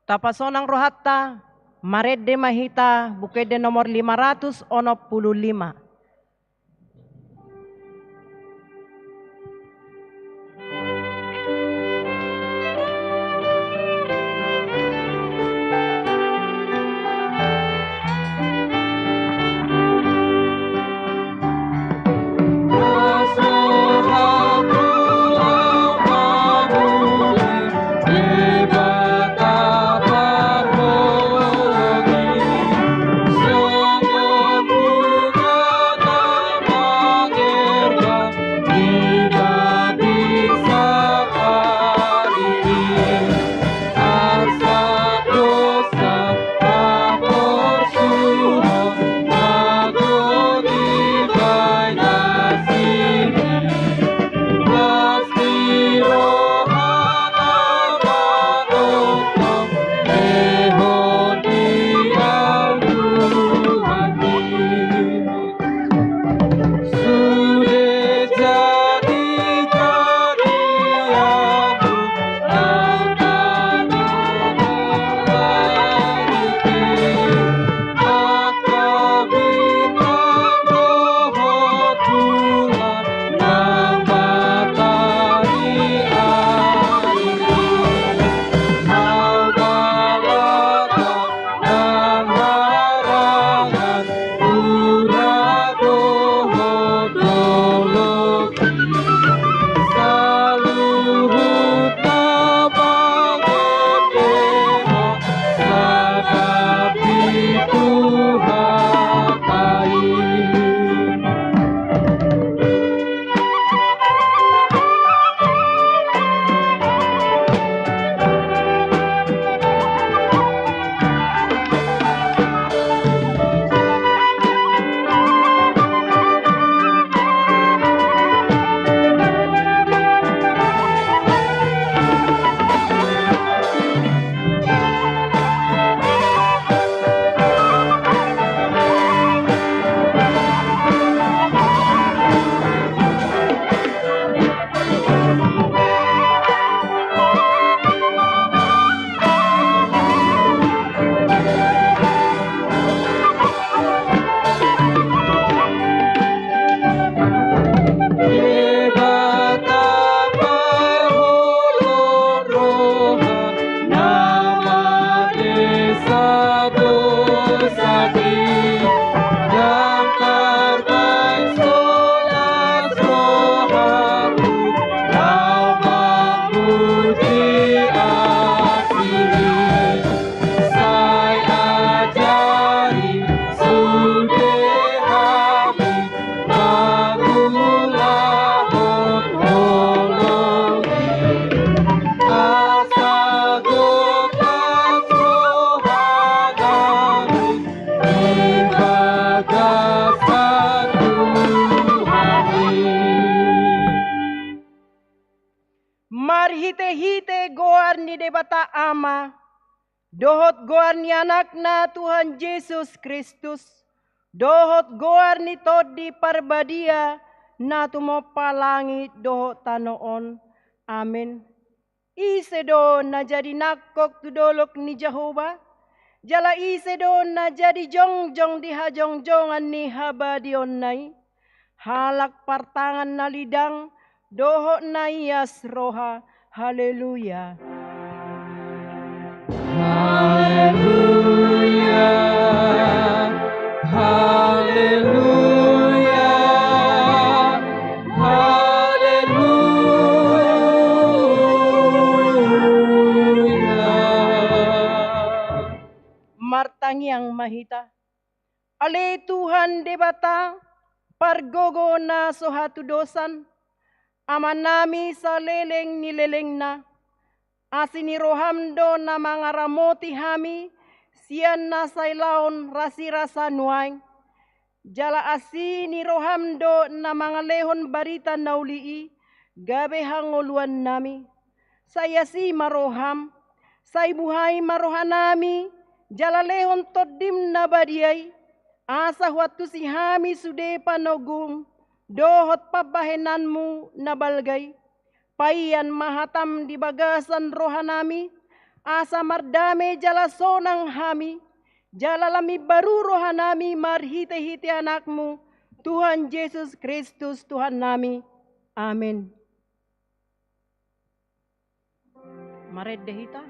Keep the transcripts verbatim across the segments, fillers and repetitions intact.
Tapasonang rohanta, marende ma hita, Buku Ende nomor lima ratus onom pulu lima. Debata Ama, dohot goar ni Anakna Tuhan Jesus Kristus, dohot goar ni Tondi Parbadia, na tumompa langit dohot tano on. Amen. Ise do na jadi nangkok tu dolok ni Jahowa? Jala ise do na jadi jongjong di hajongjongan ni habadiaonna i? Halak partangan na lidang dohot na ias roha. Haleluya. Haleluya. Haleluya. Haleluya. Martangiang ma hita. Ale Tuhan Debata, pargogo na so hatudosan, Amanami saleleng ni lelengna, asi ni roham do na mangaramoti hami sian na sai laon rasirasa nuaeng. Jala asi ni roham do na mangalehon barita na uli i gabe hangoluannami. Sai asi ma roham, sai buhai ma rohanami, jala lehon Tondim na badia i, asa huantusi hami sude panogum dohot pambahenanmu na balga i. Paean ma hatam di bagasan rohanami, asa mardame jala sonang hami, jala lam imbaru rohanami marhitehite Anakmu, Tuhan Jesus Kristus Tuhannami. Amen. Marende hita.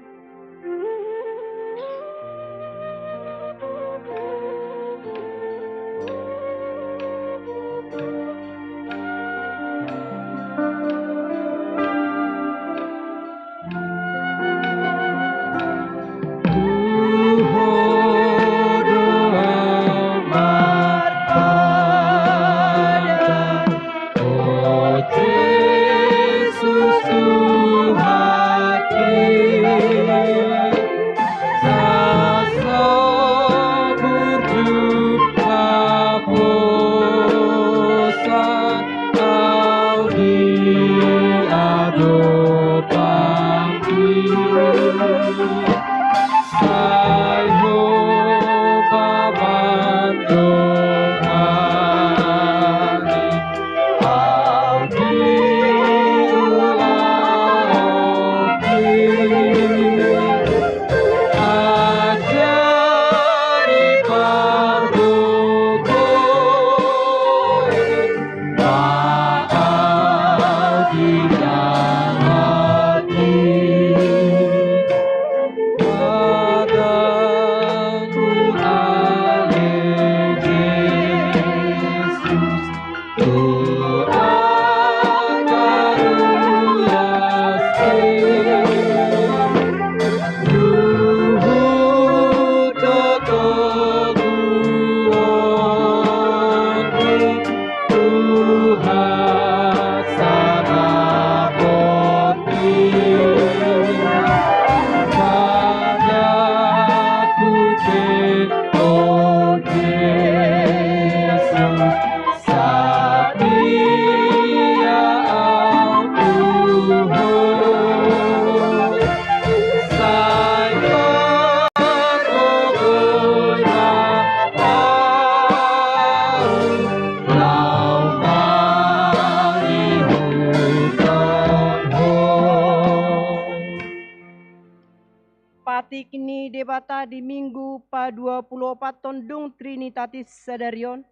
Patik ni Debata di Minggu paduapuluopathon dung Trinitatis sadari on,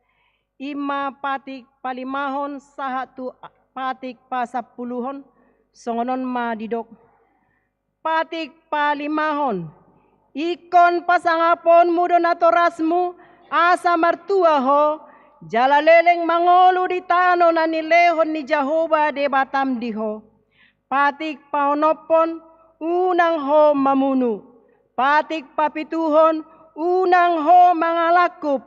i ma patik palimahon sahat tu patik pasampuluhon, songon on ma didok. Patik palimahon. Ingkon pasangaponmu do natorasmu, asa martua ho, jala leleng mangolu di tano na nilehon ni Jahowa Debatam di ho. Patik paonomhon, unang ho mamunu. Patik papituhon, unang ho mangalangkup.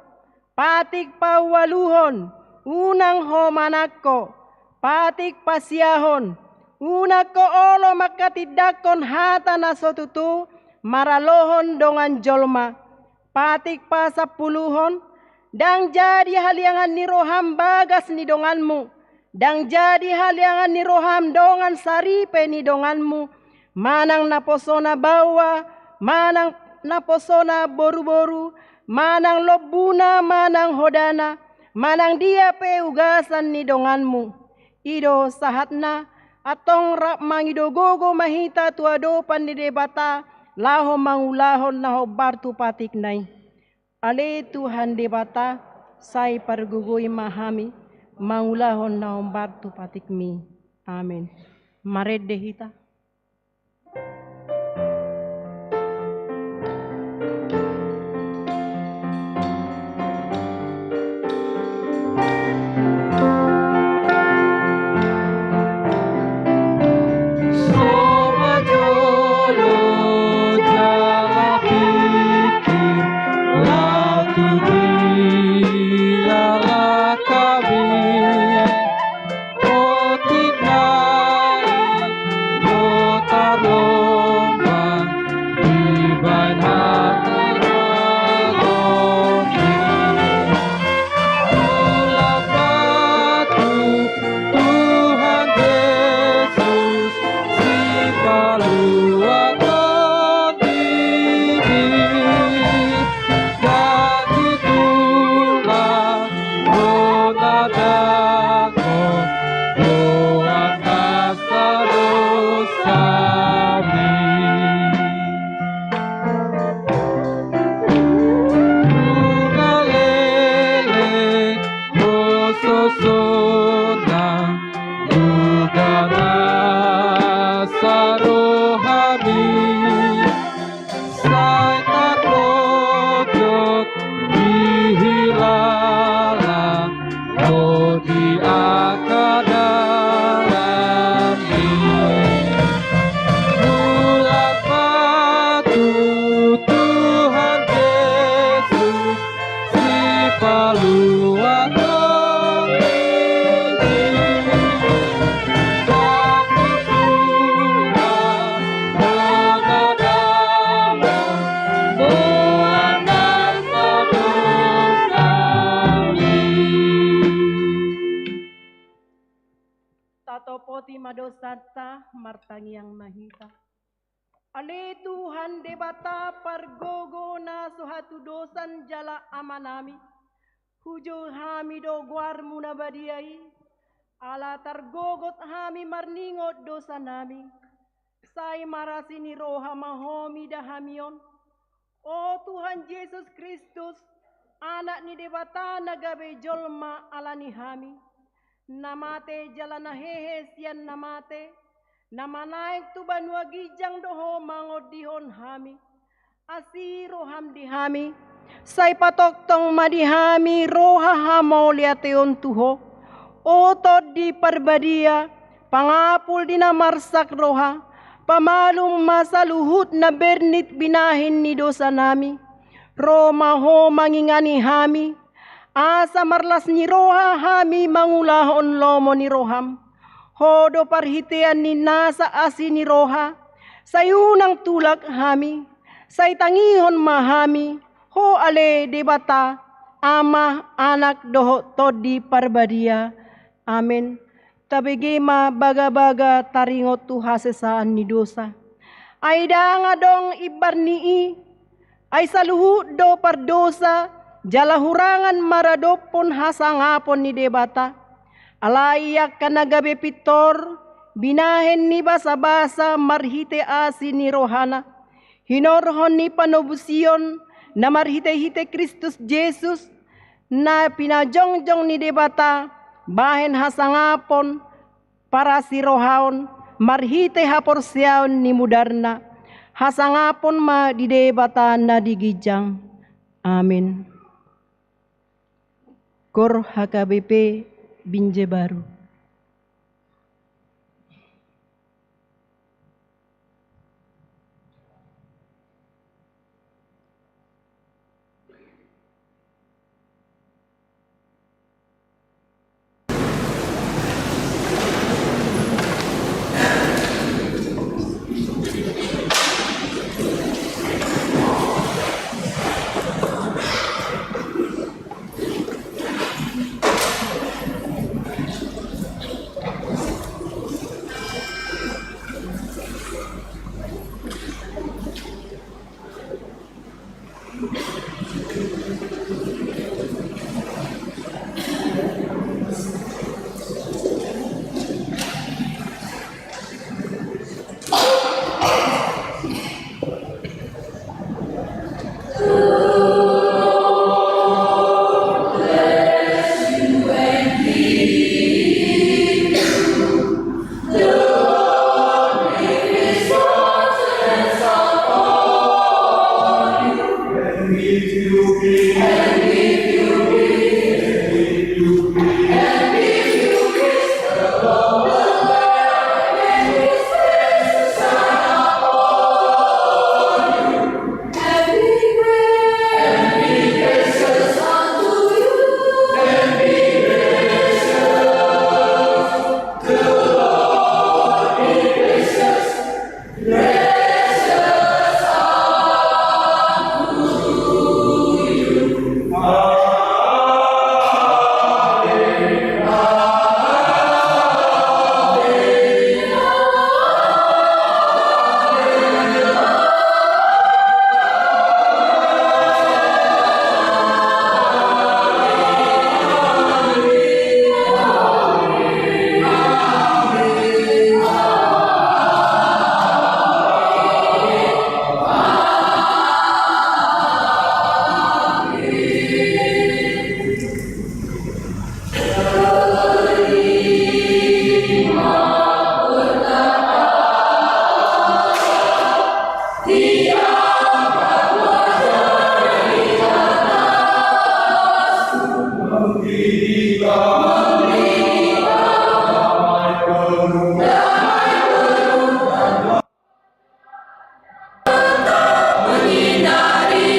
Patik paualuhon, unang ho manangko. Patik pasiahon, unang ho olo manghatindanghon hata na so tutu maralohon dongan jolma. Patik pasampuluhon, ndang jadi haliangan ni roham bagas ni donganmu, ndang jadi haliangan ni roham dongan saripe ni donganmu, manang naposona baoa, manang naposona boruboru, manang lombuna, manang hodana, manang dia pe ugasan ni donganmu. I do sahatna, antong rap mangido gogo ma hita tu adopan ni Debata, laho mangulahon na hombar tu patikna i. Ale Tuhan Debata, sai pargogoi ma hami, mangulahon na hombar tu patikmi. Amen. Marende hita. Sai tarpojok di hilala, o di angka dalanmi. Mulak ma tu Tuhan Jesus, Sipalua tondimi, Tuhan Tuhan, Tuhan Tuhan, Tuhan Tuhan. Tatopoti ma dosanta, martangiang ma hita. Ale Tuhan Debata pargogo na so hatudosan jala Amanami, hujou hami do goarmu na badia i, ala targogot hami marningot dosanami. Sai marasi ni roha ma Ho mida hami on, o Tuhan Jesus Kristus, Anak ni Debata na gabe jolma ala ni hami, na mate jala na hehe sian na mate, na manaek tu banua ginjang do Ho mangondihon hami. Asi roham di hami, sai patongtong ma di hami roha hamauliateon tu Ho, o Tondi Parbadia, pangapul di na marsak roha, pamalum ma saluhut na bernit binahen ni dosanami. Ro ma Ho mangingani hami, asa marlas ni roha hami mangulahon lomo ni roham. Ho do parhitean ni nasa asi ni roha, sai unang tulak hami, sai tangihon ma hami, Ho ale Debata, Ama, Anak dohot Tondi Parbadia. Amen. Tabege ma bagabaga taringot tu hasesaan ni dosa. Ai ndang adong imbar ni i, ai saluhut do pardosa, jala hurangan maradophon hasangapon ni Debata. Alai angka na gabe pintor, binahen ni basabasa marhite asi ni rohana, hinorhon ni panobusion na marhitehite Kristus Jesus, na pinajongjong ni Debata bahen hasangapon parasirohaon marhite haporseaon ni mudarna, hasangapon ma di Debata na di ginjang. Amen. Gor H K B P Binjai Baru.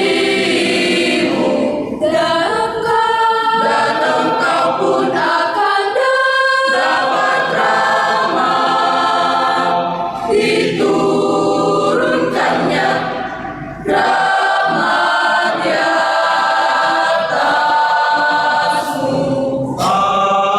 Menyinarimu, dan engkau, dan engkau pun akan dapat rahmat. Diturunkannya rahmat di atasmu. Amin.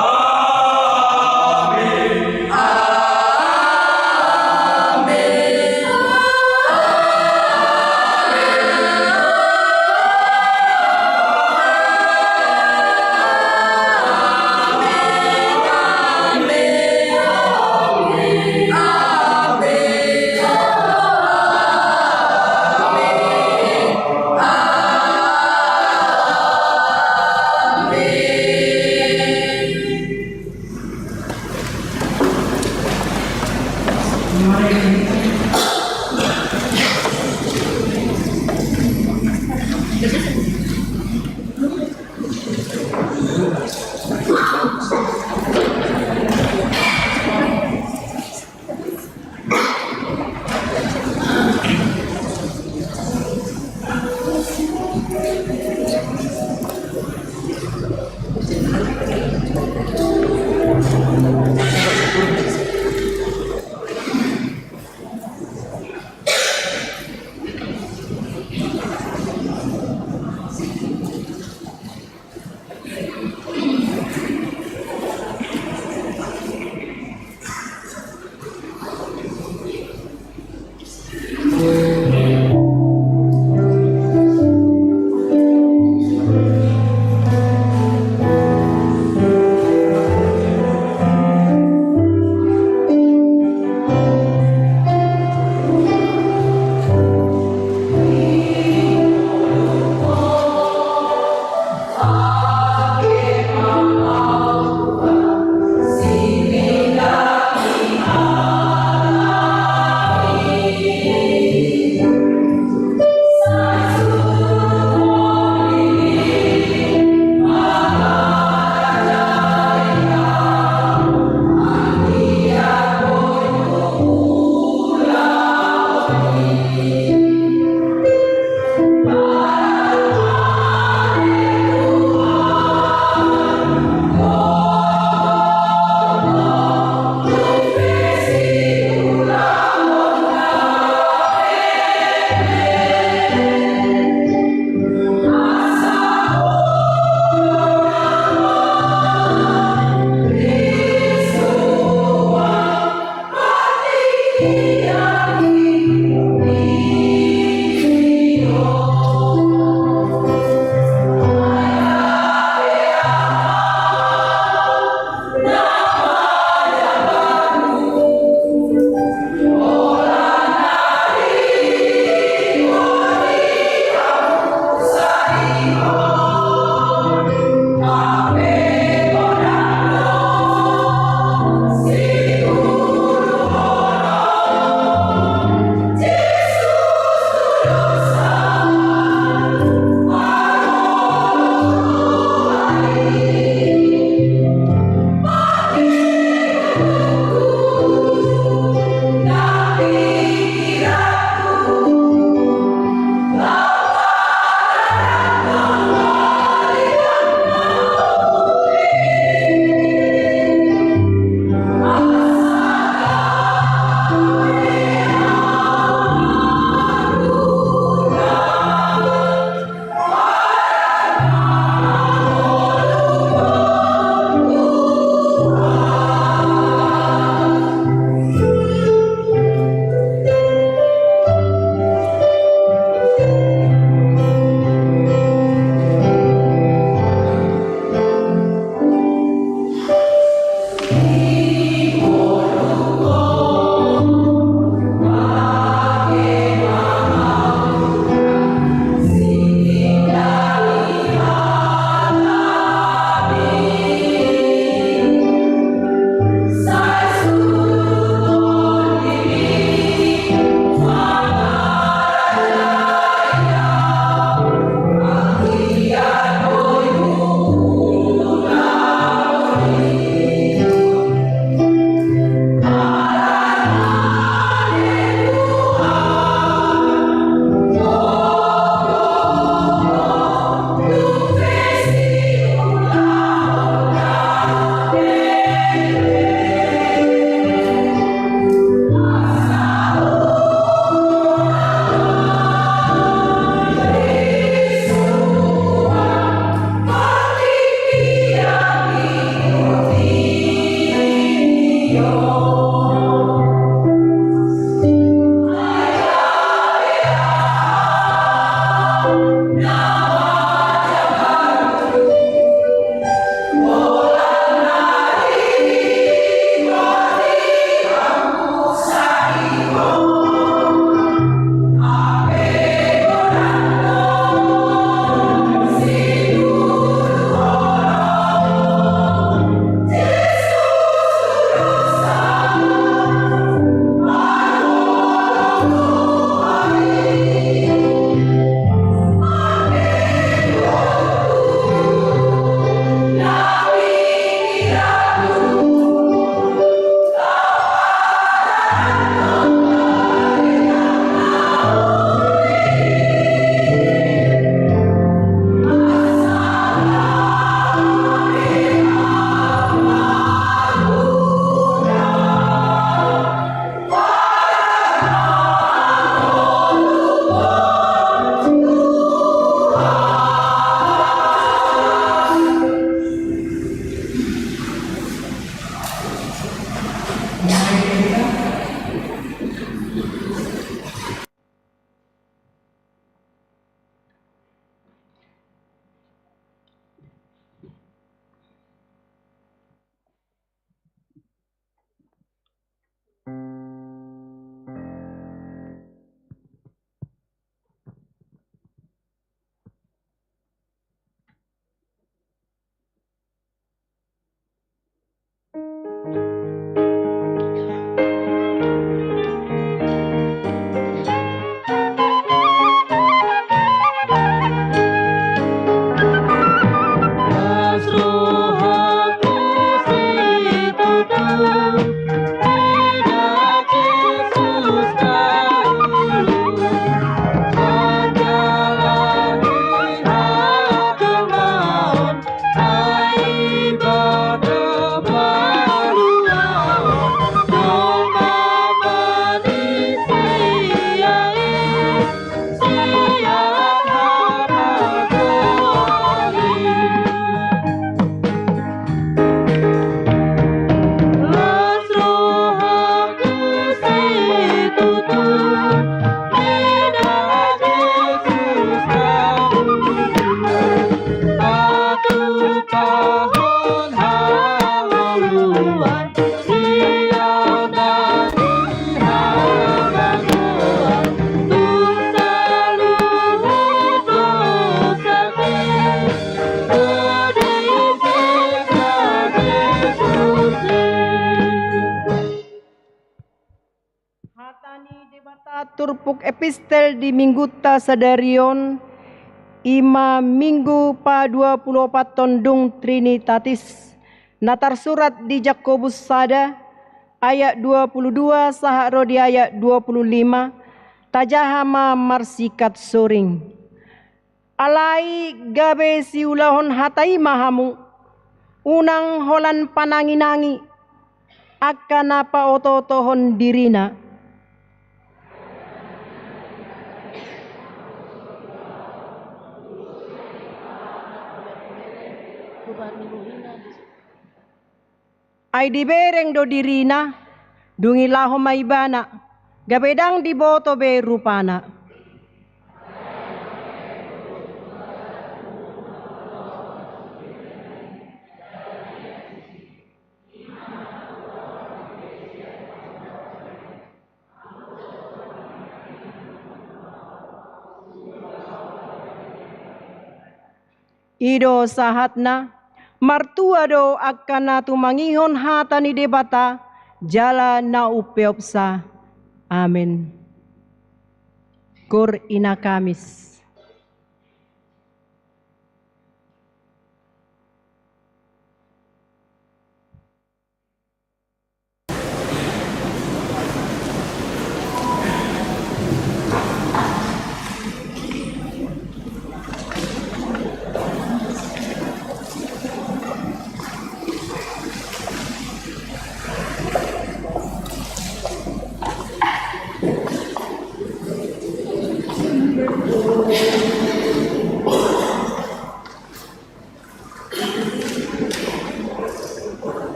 Hata ni Debata turpuk epistel di minggunta sadari on, i ma minggu paduapuluopat on dung Trinitatis, na tarsurat di Jakobus sada, ayat dua puluh dua sahat ro di ayat dua puluh lima, tajaha ma marsikat soring. Alai gabe siulahon hata i ma hamu, unang holan pananginangi, angka na paotootohon dirina. Ai dibereng do dirina, dung i laho ma ibana, gabe ndang diboto be rupana. I do sahatna. Martua do angka na tumangihon hata ni Debata jala na umpeopsa. Amen. Kurina Kamis.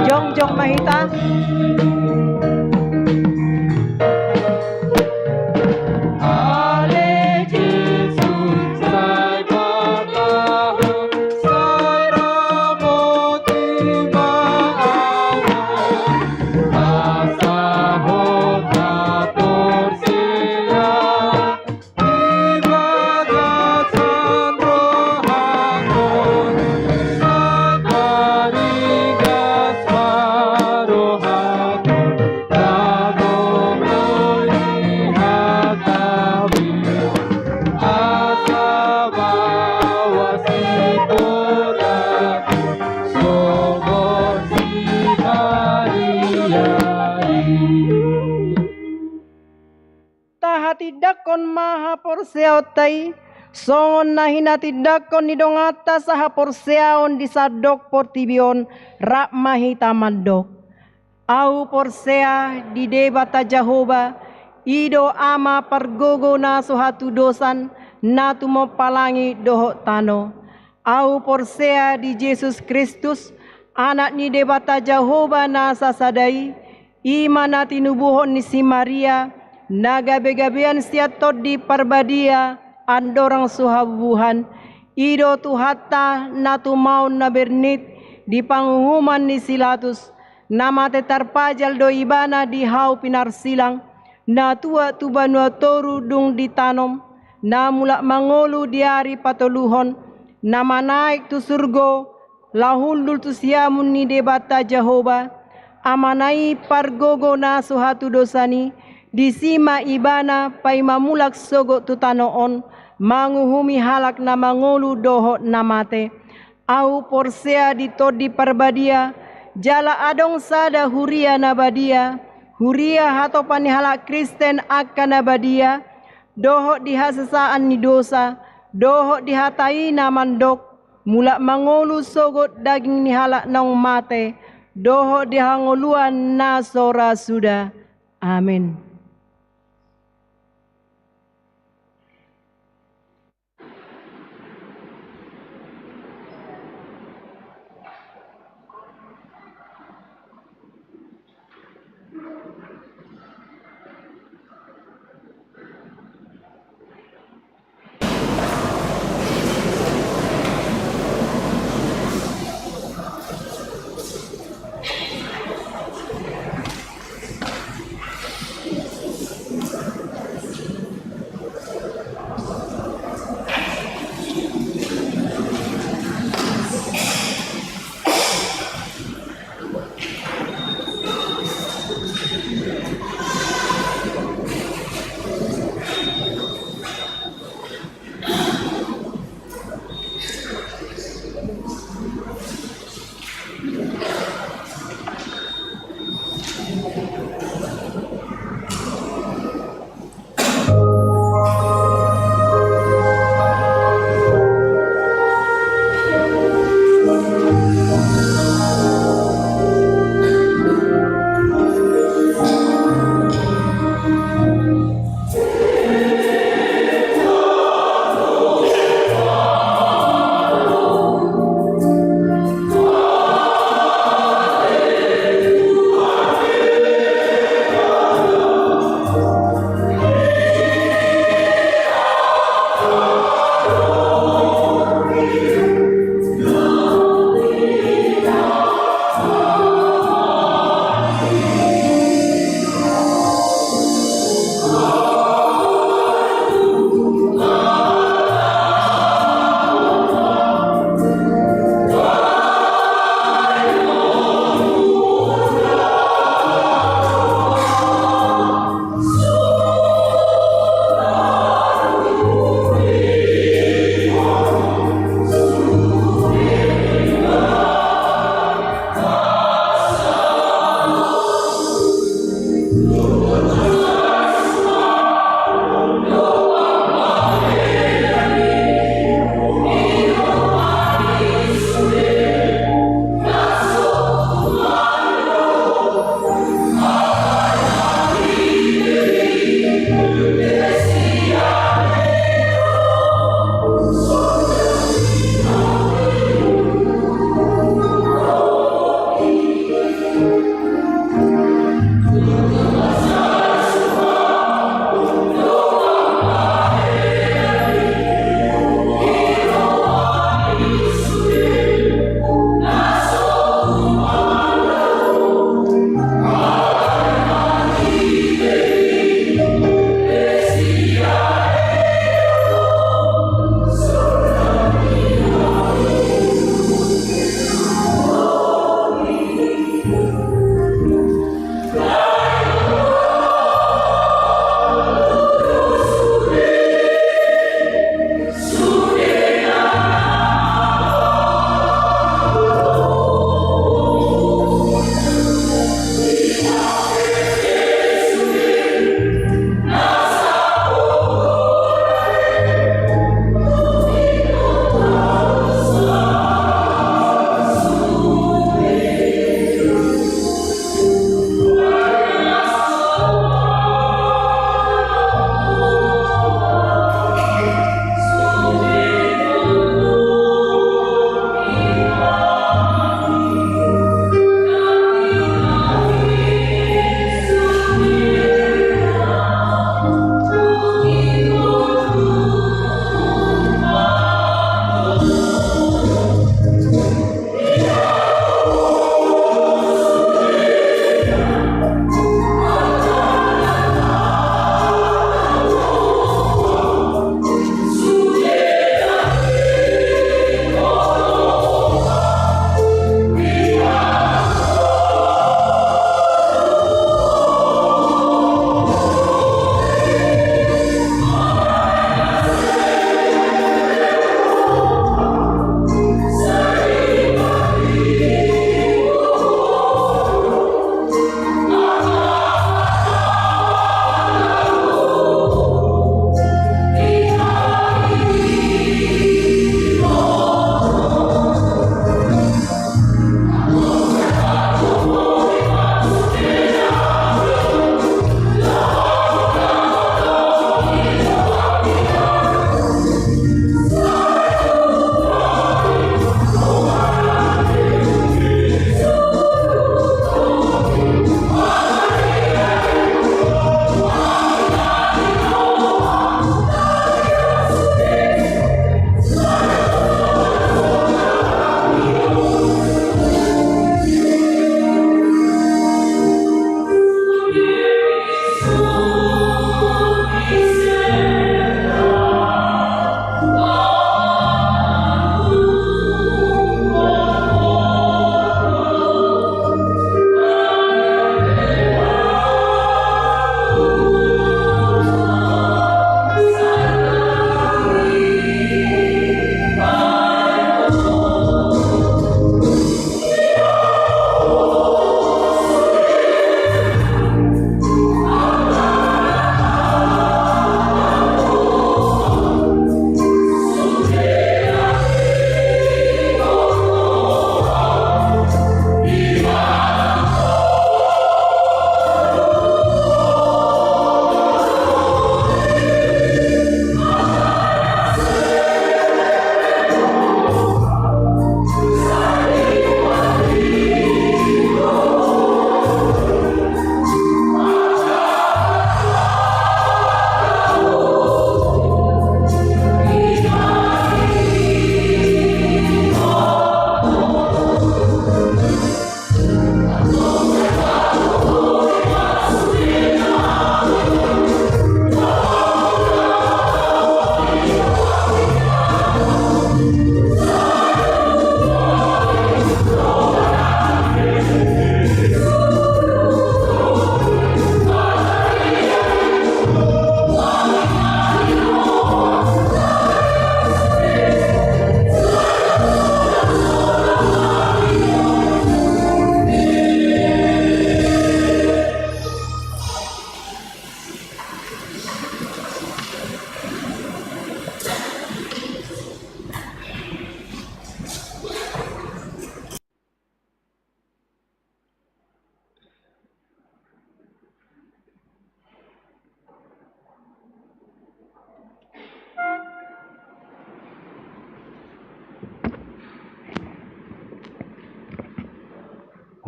Jongjong ma hita. Tahatindangkon ma haporseaonta i, songon na hinatindangkon ni donganta sahaporseaon di sandok portibi on. Rap ma hita mandok. Ahu porsea di Debata Jahowa, i do Ama pargogo na so hatudosan, na tumompa langit dohot tano. Ahu porsea di Jesus Kristus, Anak ni Debata Jahowa na sasada i, i ma na tinubuhon ni si Maria, na gabegabean sian Tondi Parbadia, andorang so habubuhan. I do Tuhanta na tumaon na bernit di panguhuman ni si Latus, na mate tarpajal do Ibana di hau pinarsilang, na tuat tu banua toru dung ditanom, na mulak mangolu di ari patoluhon, na manaek tu surgo, laho hundul tu siamun ni Debata Jahowa, Amana i pargogo na so hatudosan i. Disi ma Ibana paima mulak sogot tu tano on, manguhumi halak na mangolu dohot na mate. Ahu porsea di Tondi Parbadia, jala adong sada huria na badia, huria hatopan ni halak Kristen angka na badia, dohot di hasesaan ni dosa, dohot di hata i na mandok, mulak mangolu sogot daging ni halak naung mate, dohot di hangoluan na so ra suda. Amen.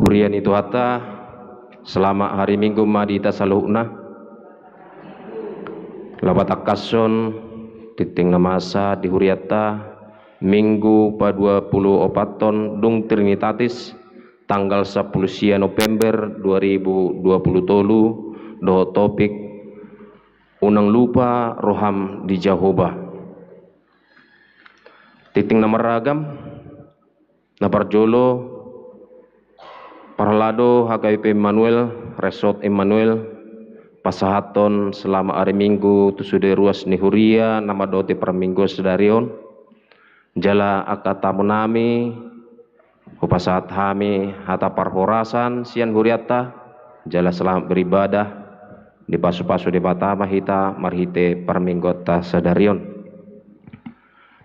Huria ni Tuhanta, selamat hari Minggu ma di hita saluhutna. Laho patangkashon tintin na masa di hurianta, Minggu paduapuluopathon dung Trinitatis, tanggal sampulu sia November dua ribu dua puluh tolu, dohot topik Unang Lupa Roham di Jahowa. Tintin na marragam. Na parjolo, parhalado H K B P Immanuel, Resort Immanuel, pasahathon selamat hari Minggu tu sude ruas ni huria na mandok parmingguon sadari on. Jala angka tamu nami, hupasahat hami hata parhorasan sian hurianta, jala selamat beribadah, dipasupasu Debata ma hita marhite parmingguonta sadari on.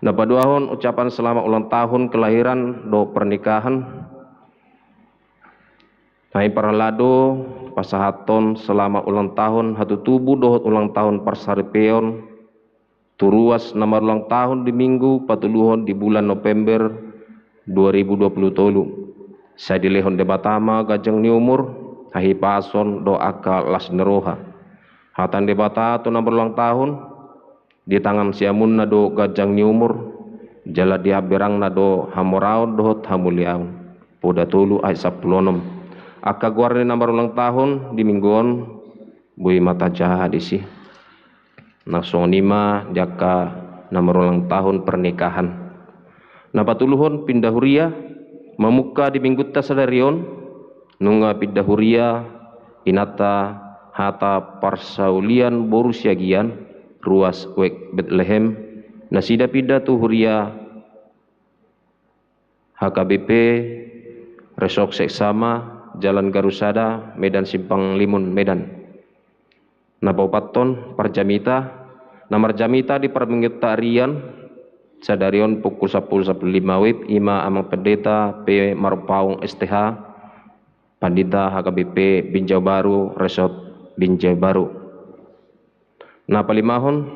Na paduahon ucapan selamat ulang tahun kelahiran dohot pernikahan. Naeng parhalado pasahathon selamat ulang tahun hatutubu dohot ulang tahun parsaripeon tu ruas na marulang tahun di Minggu patoluhon di bulan November dua ribu dua puluh tolu. Sai dilehon Debata ma ganjang ni umur, hahipason dohot angka las ni roha. Hata ni Debata tu na marulang tahun, di tangan siamunna do ganjang ni umur, jala di hambirangna do hamoraon dohot hamuliaon. Poda tolu ayat sampulu onom. Angka goar ni na marulang tahun di Minggu on, boi ma tajaha disi. Na songon i ma di angka na marulang tahun pernikahan. Na patoluhon pinda huria, mamungka di Minggunta sadari on, nunga pinda huria inanta hata parsaulian boru Siagian, ruas W E K Betlehem, nasida pinda tu huria H K B P Resort Seksama, Jalan Garusada, Medan Simpang Limun, Medan. Na paopathon parjamita, na marjamita di parmingguonta arian sadari on pukul sampulu sampulu lima W I B, i ma Amang Pendeta P Marupaung S T H, Pandita H K B P Binjai Baru, Resort Binjai Baru. Na palimahon,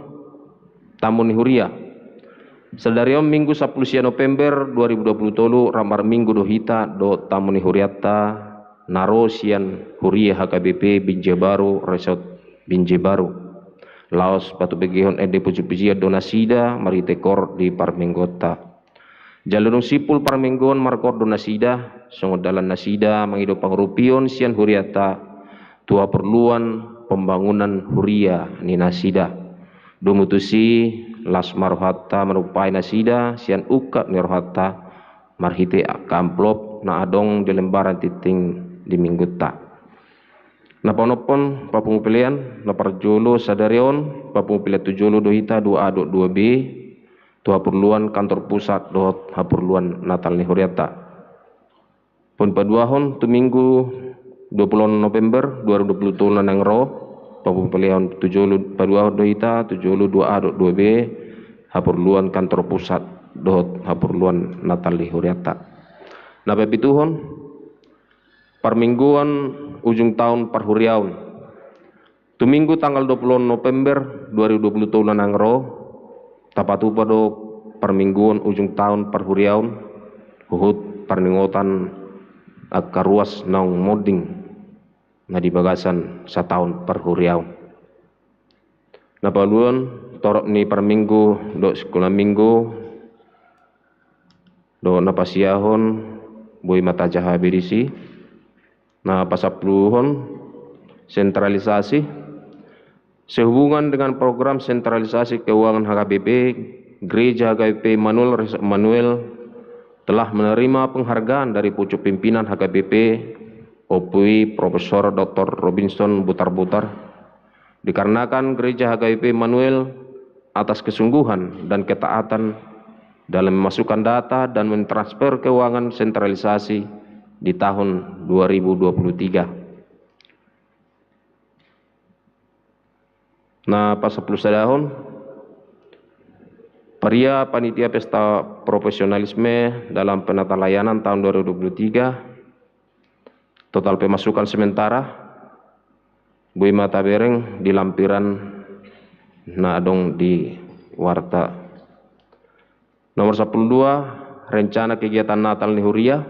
tamu ni huria. Sadari on Minggu sampulu sia November dua ribu dua puluh tolu, rap marminggu do hita dohot tamu ni hurianta na ro sian huria H K B P Binjai Baru, Resort Binjai Baru. Laos patubegehon ende pujipujian do nasida marhite koor di parmingguonta. Jala dung simpul parmingguon markoor do nasida, songon dalan nasida mangido pangurupion sian hurianta tu haporluan pembangunan huria ni nasida. Domu tusi, las ma rohanta manumpahi nasida sian ungkap ni rohanta marhite angka amplop na adong di lembaran tintin di Minggunta. Na paonomhon, papungu pelean, na parjolo sadari on, papungu pelean tu jolo do hita dua A dohot dua B, tu haporluan kantor pusat dohot haporluan Natal ni hurianta. Paduahon tu Minggu dua puluh November dua ribu dua puluh tolu na naeng ro, papungu pelean tu jolo, paduahon do hita tu jolo dua A dohot dua B, haporluan kantor pusat dohot haporluan Natal ni hurianta. Na papituhon, parmingguon ujung taon parhuriaon. Tu Minggu tanggal dua puluh November dua ribu dua puluh tolu na naeng ro, tapatupa do parmingguon ujung taon parhuriaon, huhut parningotan angka ruas naung monding na di bagasan sataon parhuriaon. Na paualuhon, torop ni parminggu dohot sikola minggu, dohot na pasiahon, boi ma tajaha be disi. Na pasampuluhon, sentralisasi. Sehubungan dengan program sentralisasi keuangan H K B P, Gereja H K B P Immanuel Resort Immanuel telah menerima penghargaan dari pucuk pimpinan H K B P, Ompu i Profesor Doktor Robinson Butarbutar, dikarenakan Gereja H K B P Immanuel atas kesungguhan dan ketaatan dalam memasukkan data dan mentransfer keuangan sentralisasi di tahun dua ribu dua puluh tiga. Na pasampulusadahon, paria panitia pesta profesionalisme dalam penata layanan tahun dua ribu dua puluh tiga, total pemasukan sementara, boi ma tabereng di lampiran na adong di warta. Nomor sampulu dua, rencana kegiatan Natal ni huria,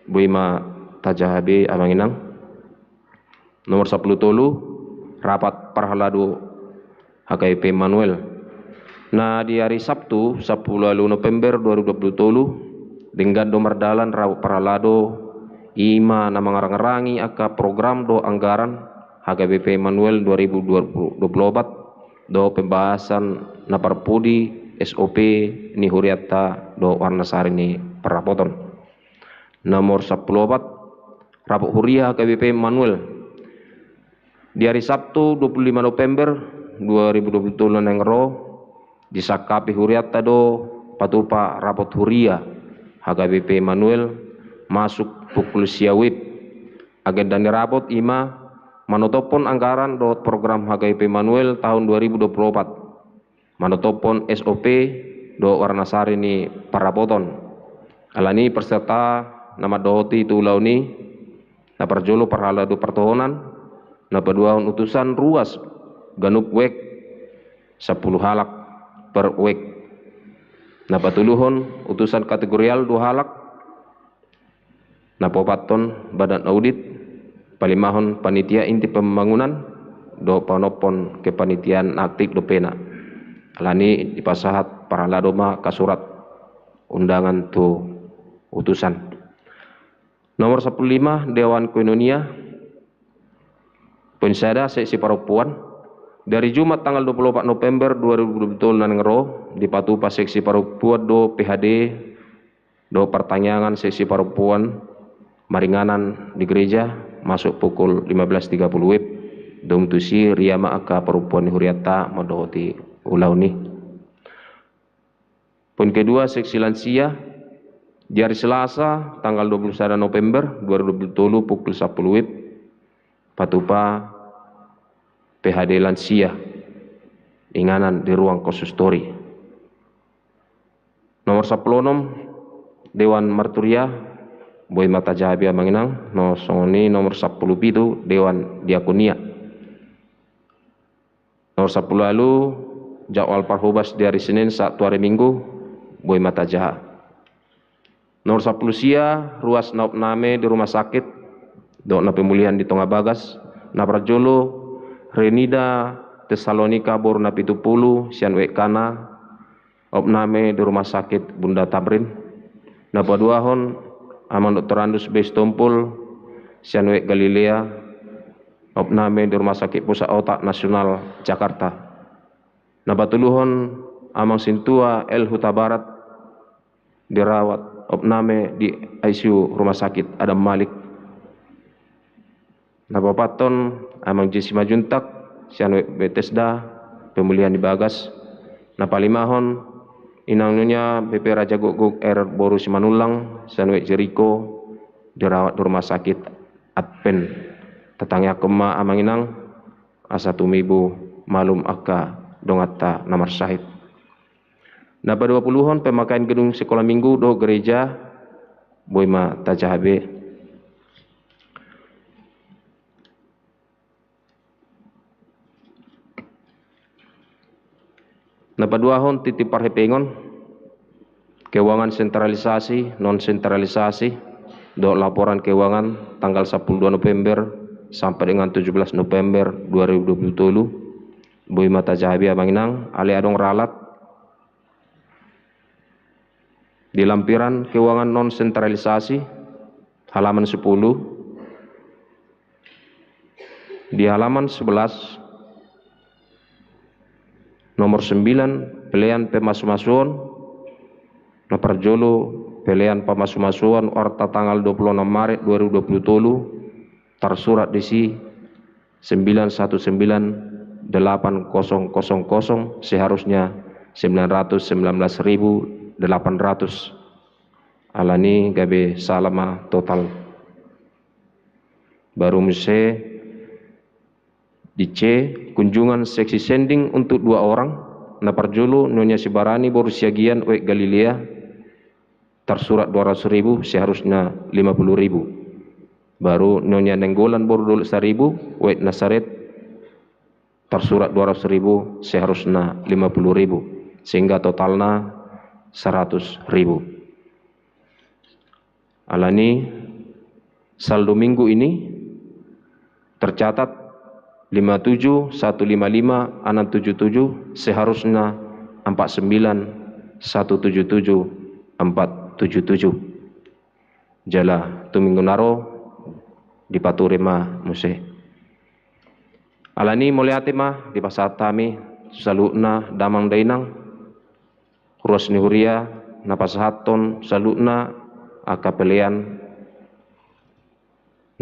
boi ma tajaha be amang inang. Nomor sampulu tolu, rapat parhalado H K B P Immanuel. Na di ari Sabtu, sampulu ualu November dua ribu dua pulu tolu, denggan do mardalan rapat parhalado, i ma na mangarangarangi angka program dohot anggaran H K B P Immanuel dua ribu dua puluh opat, dohot pembahasan na parpudi S O P ni hurianta dohot warna sari ni parrapoton. Nomor sampulu opat, rapat huria H K B P Immanuel. Di ari Sabtu, dua puluh lima November dua ribu dua puluh tolu na naeng ro, disangkapi hurianta do patupa rapat huria H K B P Immanuel masuk pukul sia WIB. Agenda ni rapat i ma manotophon anggaran dohot program H K B P Immanuel tahun dua ribu dua puluh opat. Manotophon S O P dohot warna sari ni parrapoton. Alani i, peserta na mandohoti tu ulaon i, na parjolo parhalado partohonan, na paduahon utusan ruas ganup WEG, sampulu halak per WEG. Na patoluhon utusan kategorial dua halak, na paopathon badan audit, palimahon panitia inti pembangunan, dohot panophon kepanitiaan na aktif dopena. Alani i, dipasahat parhalado ma angka surat undangan tu utusan. Nomor sampulu lima, Dewan Koinonia. Poin sada, seksi parompuan. Dari Jumat tanggal dua puluh opat November dua ribu dua puluh tolu na naeng ro, dipatupa seksi parompuan dohot P H D dohot partangiangan seksi parompuan maringanan di gereja masuk pukul lima belas tiga puluh WIB. Dung tusi ria ma angka parompuan ni hurianta mandohoti ulaon i. Poin kedua, seksi lansia. Di ari Selasa tanggal dua puluh sada November dua ribu dua puluh tolu pukul sampulu WIB, patupa P H D lansia inganan di ruang konsultori. Nomor sampulu onom, Dewan Marturia, boi ma tajaha be amang inang. Na songon i nomor sampulu pitu, Dewan Diakonia. Nomor sampulu ualu, jadwal parhobas di ari Senin sahat tu ari Minggu, boi ma tajaha. Nomor sampulu sia, ruas na opname di rumah sakit dohot na pemulihan di tonga bagas. Na parjolo, Renida Tesalonika boru na pitu pulu sian WEG Kana, opname di Rumah Sakit Bunda Tamrin. Na paduahon, Amang Doktorandus B Sitompul sian WEG Galilea, opname di Rumah Sakit Pusat Otak Nasional Jakarta. Na patoluhon, Amang Sintua L Hutabarat, dirawat, opname di I C U Rumah Sakit Adam Malik. Na paopathon, Amang Jesse Simanjuntak sian WEG Betesda, pemulihan di bagas. Na palimahon, Inang Nyonya B P Raja Gokgok R boru Simanullang sian WEG Jeriko, dirawat di Rumah Sakit Advent. Tatangiangkon ma amang inang, asa tumibu malum angka donganta na marsahit. Na paduapuluhon, pemakaian gedung sekolah minggu dohot gereja, boi ma tajaha be. Na paduahon, titip parhepengon, keuangan sentralisasi, non sentralisasi, dohot laporan keuangan tanggal sampulu dua November sampai dengan tujuh belas November dua ribu dua puluh tolu, boi ma tajaha be amang inang, alai adong ralat. Di lampiran keuangan non sentralisasi, halaman sepuluh, di halaman sebelas, nomor sembilan, pelean pemasumasuon, na parjolo, pelean pemasumasuon Orta tanggal dua puluh enam Maret dua ribu dua puluh tolu, tarsurat disi sembilan satu sembilan delapan kosong kosong kosong, seharusnya sembilan ratus sembilan belas ribu delapan ratus. Alani gabe sala ma total. Baru muse di C, kunjungan seksi sending untuk dua orang, na parjolo Nyonya Sibarani boru Siagian WEG Galilea, tarsurat dua ratus ribu, seharusnya lima puluh ribu. Baru Nyonya Nainggolan boru Dolok Saribu WEG Nasaret, tarsurat dua ratus ribu, seharusnya lima puluh ribu, sehingga totalna seratus ribu. Alani Saldo Minggu ini tercatat lima tujuh satu lima lima enam tujuh tujuh, seharusnya empat sembilan satu tujuh tujuh empat tujuh tujuh. Jala tu Minggu na ro dipature ma muse. Alani mauliate ma dipasahat hami saluhutna damang dainang, ruas ni huria na pasahathon saluhutna angka pelean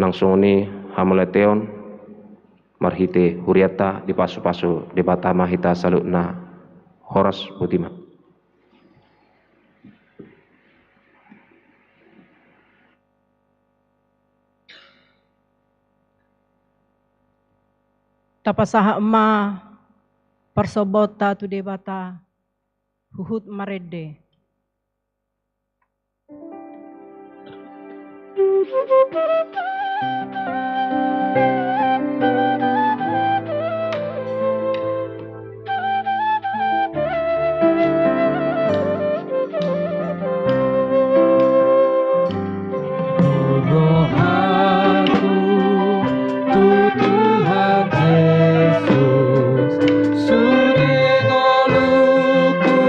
nang songon i hamauliateon marhite hurianta, dipasupasu Debata ma hita saluhutna. Horas, botima. Tapasahat ma parsombaonta tu Debata, huhut marende. Rohaku tu Tuhan Jesus, sude ngoluku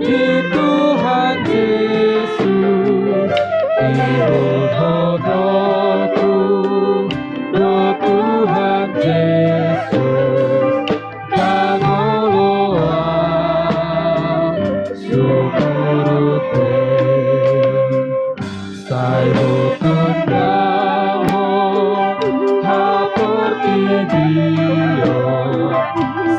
di Tuhan Jesus, ihut dohotku do Tuhan Jesus, ndang olo au sumurut be. Sai hutundalhon haportibion,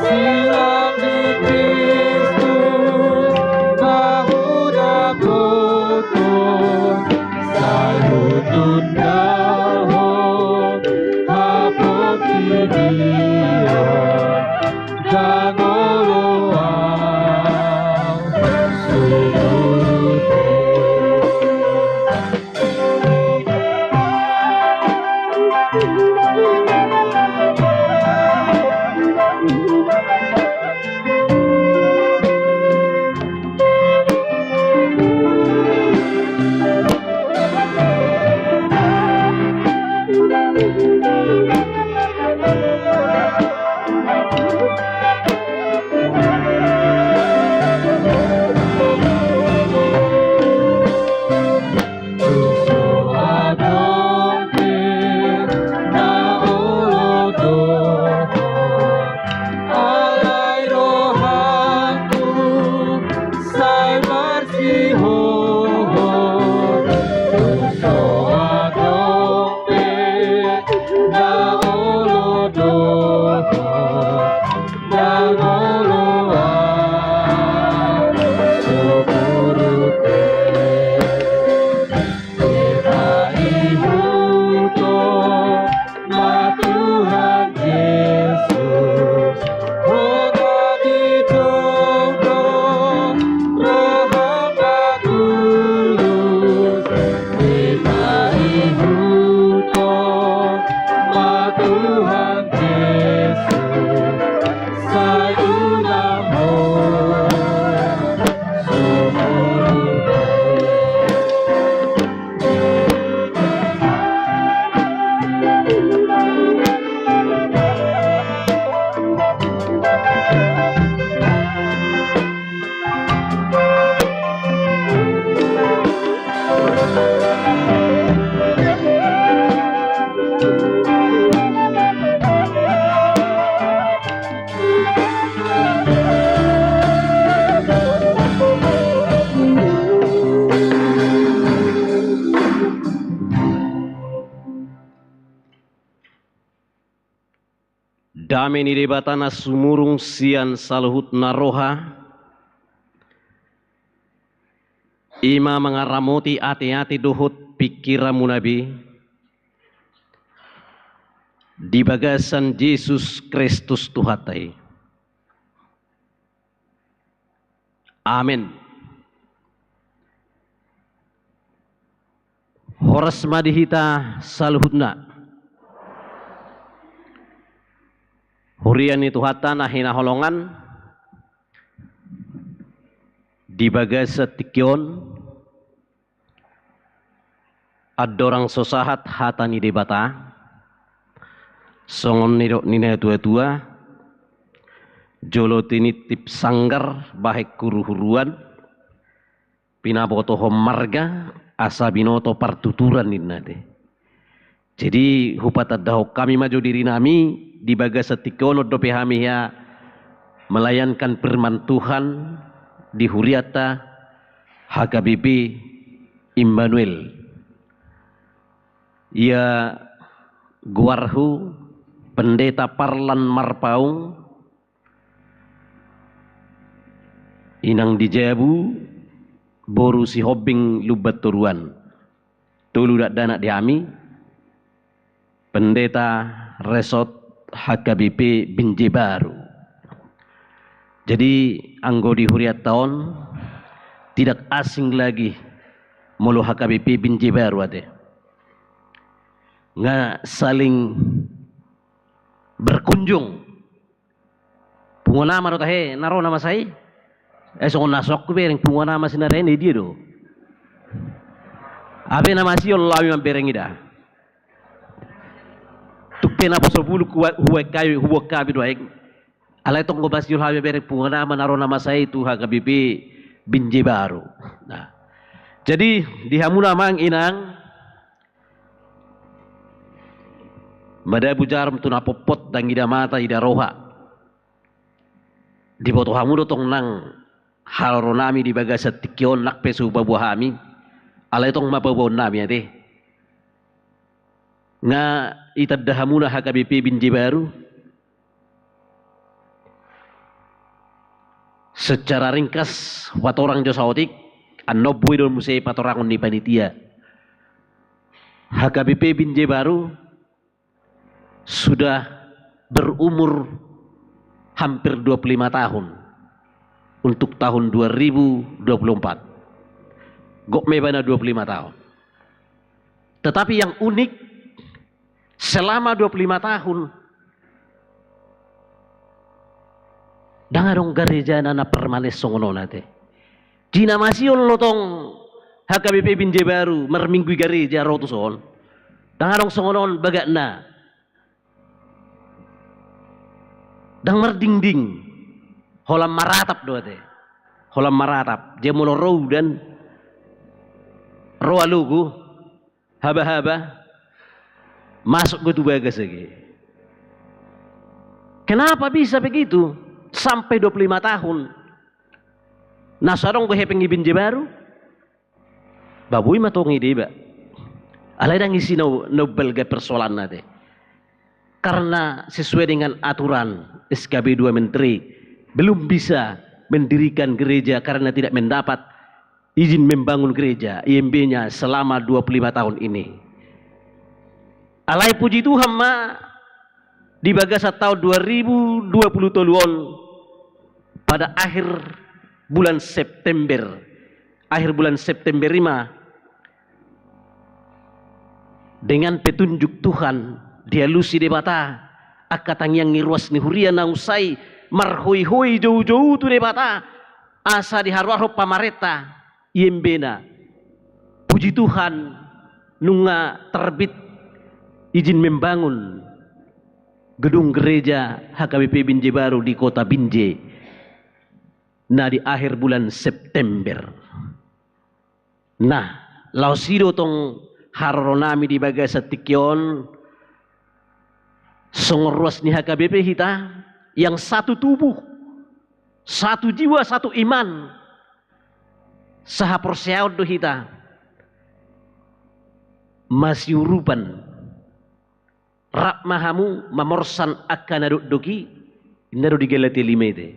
silang di Kristus ma hudapothon. Sai hutundalhon haportibion, ndang olo au sumurut be. Tung so adong pe na olo dohot, alai rohangku sai marsihohot. Tung so adong pe na olo dohot, ndang olo au sumurut be. Ipaihuthon ma Tuhan Jesus, hona di jolo roham patulus. Ipaihuthon ma Tuhan Jesus, sai unang ho sumurut be. Dame ni Debata na sumurung sian saluhut na roha, i ma mangaramoti ateate dohot pingkiranmuna be, di bagasan Jesus Kristus Tuhanta i. Amen. Horas ma di hita saluhutna. Huria ni Tuhanta na hinaholongan, di bagasan tingki on, Andorang so sahat hata ni Debata, songon nidok ni natuatua, jolo tinitip sanggar bahen huruhuruan, pinabotohon marga asa binoto partuturan ninna te. Jadi hupatandahon hami ma jo dirinami di bagasan tingki on dope hami hea melayankan firman Tuhan di hurianta H K B P Immanuel. Ia goarhu Pendeta Parlan Marpaung, inang di jabu, boru Sihombing Lumban Toruan. Tolu dakdanak di hami, pendeta resort H K B P Binjai Baru. Jadi anggo di hurianta on tidak asing lagi molo H K B P Binjai Baru ate. Nga saling berkunjung. Punguan ama do tahe na ro na masa i. Eh, songon na so hubereng punguan ama sinarene dia do. Abe na masihol hami mambereng i da. Tung pe na poso bulung huboan hami do aek. Alai tong do masihol hami mambereng punguan ama na ro na masa i tu H K B P Binjai Baru. Nah. Jadi di hamuna amang inang, madabu jarum tu na potpot, ndang ida mata ida roha. Diboto hamu do tong nang haroronami di bagasan tingki on, nang pe so hupaboa hami, alai tong ma paboaonnami ate. Nga itanda hamuna H K B P Binjai Baru. Secara ringkas, patorang jo saotik, annon boi do muse patorangon ni panitia. H K B P Binjai Baru sudah berumur hampir dua puluh lima tahun untuk tahun dua ribu dua puluh empat. Gok ma ibana dua puluh lima tahun. Tetapi yang unik, selama dua puluh lima tahun, ndang adong gareja na, na permanen songon on ate. Di na masihol do tong H K B P Binjai Baru marminggu i gareja ro tuson. Ndang adong songon on bagatna. Ndang mardingding. Holan maratap do ate. Holan maratap. Jadi molo ro udan, ro alogo, habahaba, masuk do tu bagas age. Kenapa bisa begitu? Sampai dua puluh lima tahun. Na so adong do hepeng i Binjai Baru? Ba boi ma tong i deba. Alai ndang isi na, na balga persoalanna ate. Karena sesuai dengan aturan S K B dua Menteri, belum bisa mendirikan gereja karena tidak mendapat izin membangun gereja, I M B-nya selama dua puluh lima tahun ini. Alai puji Tuhan ma, di bagasan tahun dua ribu dua puluh tolu on, pada akhir bulan September, akhir bulan September i ma, dengan petunjuk Tuhan, dialusi Debata angka tangiang ni ruas ni huria na husa i, marhoihoi joujou tu Debata, asa diharuarhon pamarenta, I M B-na. Puji Tuhan, nunga terbit izin membangun gedung gereja H K B P Binjai Baru di Kota Binjai. Na di akhir bulan September. Nah, laos i do tong haroronami di bagasan tingki on, songon ruas ni H K B P hita, yang satu tubuh, satu jiwa, satu iman, sahaporseaon do hita, masiurupan. Rap ma hamu mamorsan angka na dokdok i, ninna do di Galatia lima i te.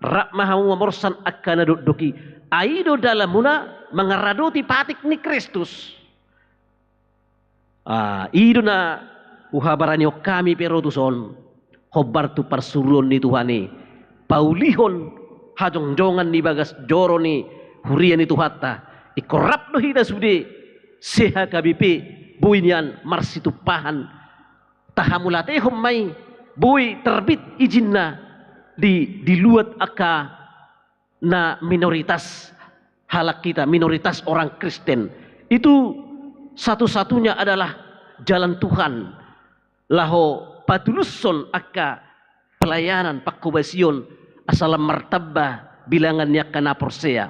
Rap ma hamu mamorsan angka na dokdok i, ai i do dalanmuna mangaradoti patik ni Kristus. Ah, i do na huhabaranihon hami pe ro tuson, hombar tu parsuruon ni Tuhan i, paulihon hajongjongan di bagas joro ni huria ni Tuhanta, ingkon rap do hita sude se-H K B P, boi nian marsitumpahan, tahamauliatehon ma i, boi terbit izinna di, di luat angka na minoritas halak hita, minoritas orang Kristen. Itu satu-satunya adalah jalan Tuhan, laho patulushon angka pelayanan, pangkobasion, asa lam martamba bilangan ni angka na porsea.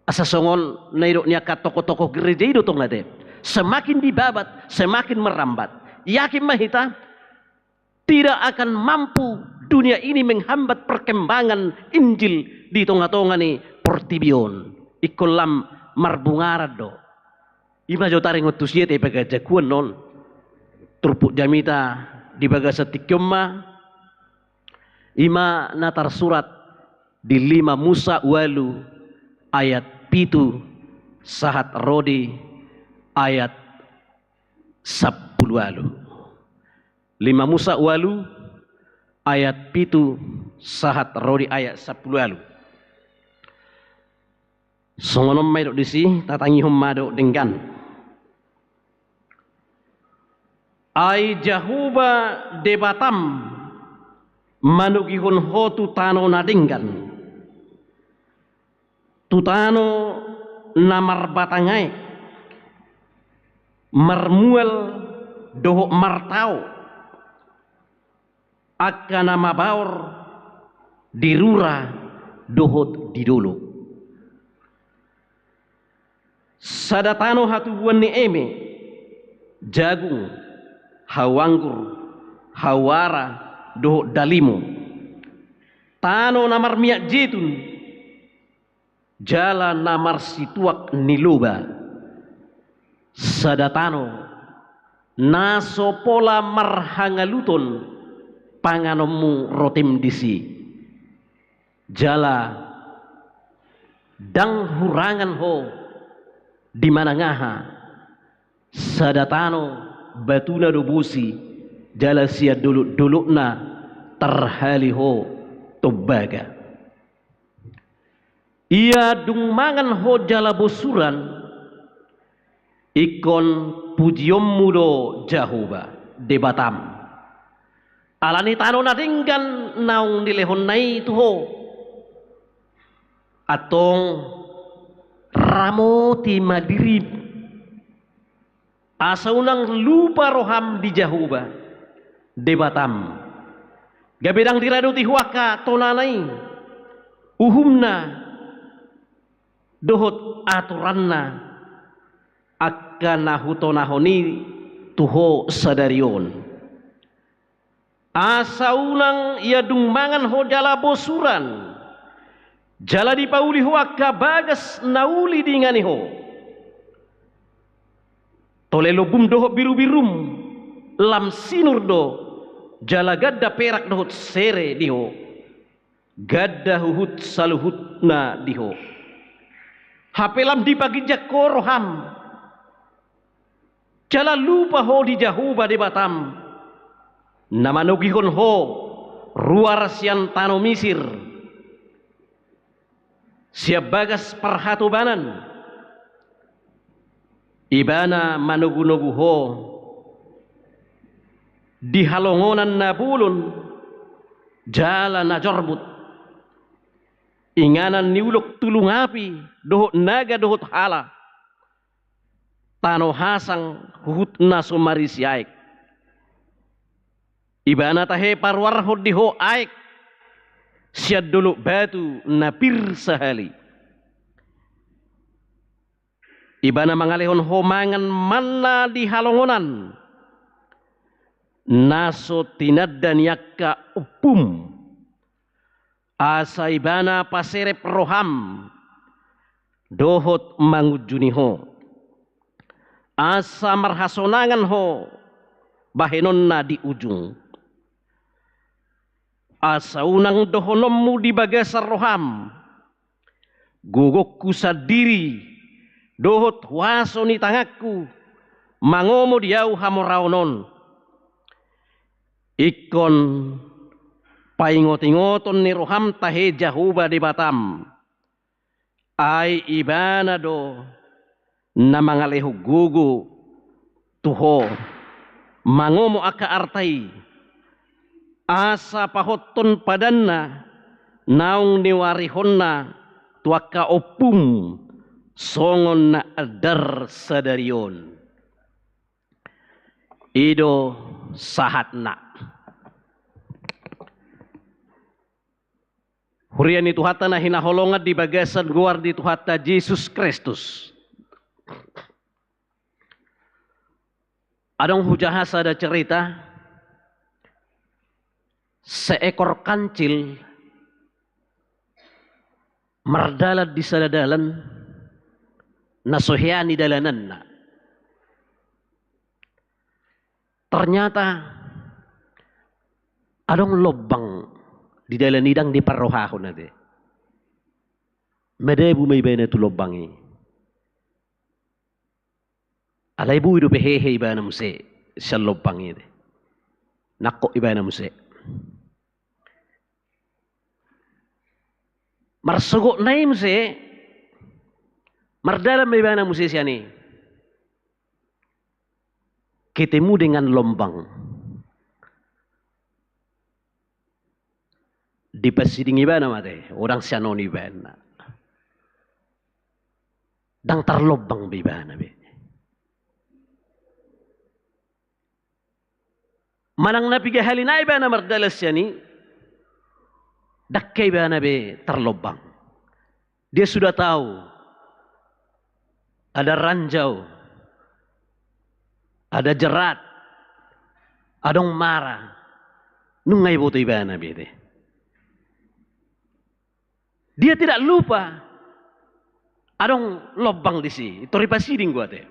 Asa songon na nidok ni angka tokoh-tokoh gereja i do tong ate. Semakin dibabat, semakin merambat. Yakin ma hita, tidak akan mampu dunia ini menghambat perkembangan Injil di tonga-tonga ni portibi on. Ingkon lam marbungaran do. Ima jo taringot tusi ate, bagas jakuan non. Turpuk jamita di bagasan tingki on ma. Ima na tarsurat di lima Musa ualu ayat pitu sahat ro di ayat sampulu ualu. Lima Musa ualu ayat pitu sahat ro di ayat sampulu ualu. Songon on ma didok disi, tatangihon ma dok denggan. Ai Jahowa Debatam manogihon ho tu tano na denggan, tu tano na marbatang aek, marmual dohot martao, angka na mabaor di rura dohot di dolok. Sada tano hatubuan ni eme, jagung, hau anggur, hau ara dohot dalimo. Tano na marmiak jetun, jala na marsituak ni loba. Sada tano na so pola marhangaluton panganonmu rotim disi. Jala ndang hurangan ho di manang aha. Sada tano batuna do bosi, jala sian dolok-dolokna tarhali ho tombaga. Ia dung mangan ho jala bosuran, ingkon pujionmu do Jahowa Debatam. Ala ni tano na denggan naung nilehonna i tu ho. Antong ramoti ma dirim. Asa unang lupa roham di Jahowa Debatam. Gabe ndang diradoti ho angka tonana i, uhumna dohot aturanna, angka na hutonahon i tu ho sadari on. Asa unang ia dung mangan ho jala bosuran, jala dipauli ho angka bagas na uli dingani ho. Tole lombum dohot birubirum lam sinur do, jala ganda perak dohot sere di ho. Ganda huhut saluhutna di ho. Hape lam dipaginjang ho roham. Jala lupa ho di Jahowa Debatam, na manogihon ho ruar sian tano Misir, sian bagas parhatobanan. Ibana manogunogu ho di halongonan na bolon jala na jorbut, inganan ni ulok tulung api dohot naga dohot hala, tano hasang huhut na so marisi aek. Ibana tahe paruarhon di ho aek sian dolok batu na pir sahali. Ibana mangalehon ho mangan manna di halongonan, na so tinanda ni angka ompum. Asa ibana paserep roham dohot mangunjuni ho. Asa marhasonangan ho bahenonna di ujung. Asa unang dohononmu di bagasan roham, gogongku sandiri dohot huaso ni tanganku mangomo di ahu hamoraon on. Ingkon paingotingoton ni roham tahe Jahowa Debatam. Ai ibana do na mangalehon gogo tu ho mangomo angka arta i, asa pahothon padanna naung niuarihonna tu angka ompum songon na andar sadari on. I do sahatna. Huria ni Tuhanta na hinaholongan di bagasan goar ni Tuhanta Jesus Kristus. Adong hujaha sada cerita, seekor kancil mardalan di sada dalan na so hea ni dalananna. Ternyata adong lombang di dalan i, ndang diparrohahon ate. Madabu ma ibana tu lombang i. Alai boi dope hehe ibana muse sian lombang i ate. Nangkok ibana muse. Marsogotna i muse, mardalan ma ibana muse sian i. Ketemu dengan lombang. Dipasiding ibana ma ate, ndang sian on ibana. Ndang tarlombang be ibana be. Manang na piga hali nai ibana mardalan sian i, ndang hea ibana be tarlombang. Dia sudah tahu ada ranjau, ada jerat, adong mara, nunga diboto ibana be ate. Dia tidak lupa adong lombang disi, tor dipasiding do ate.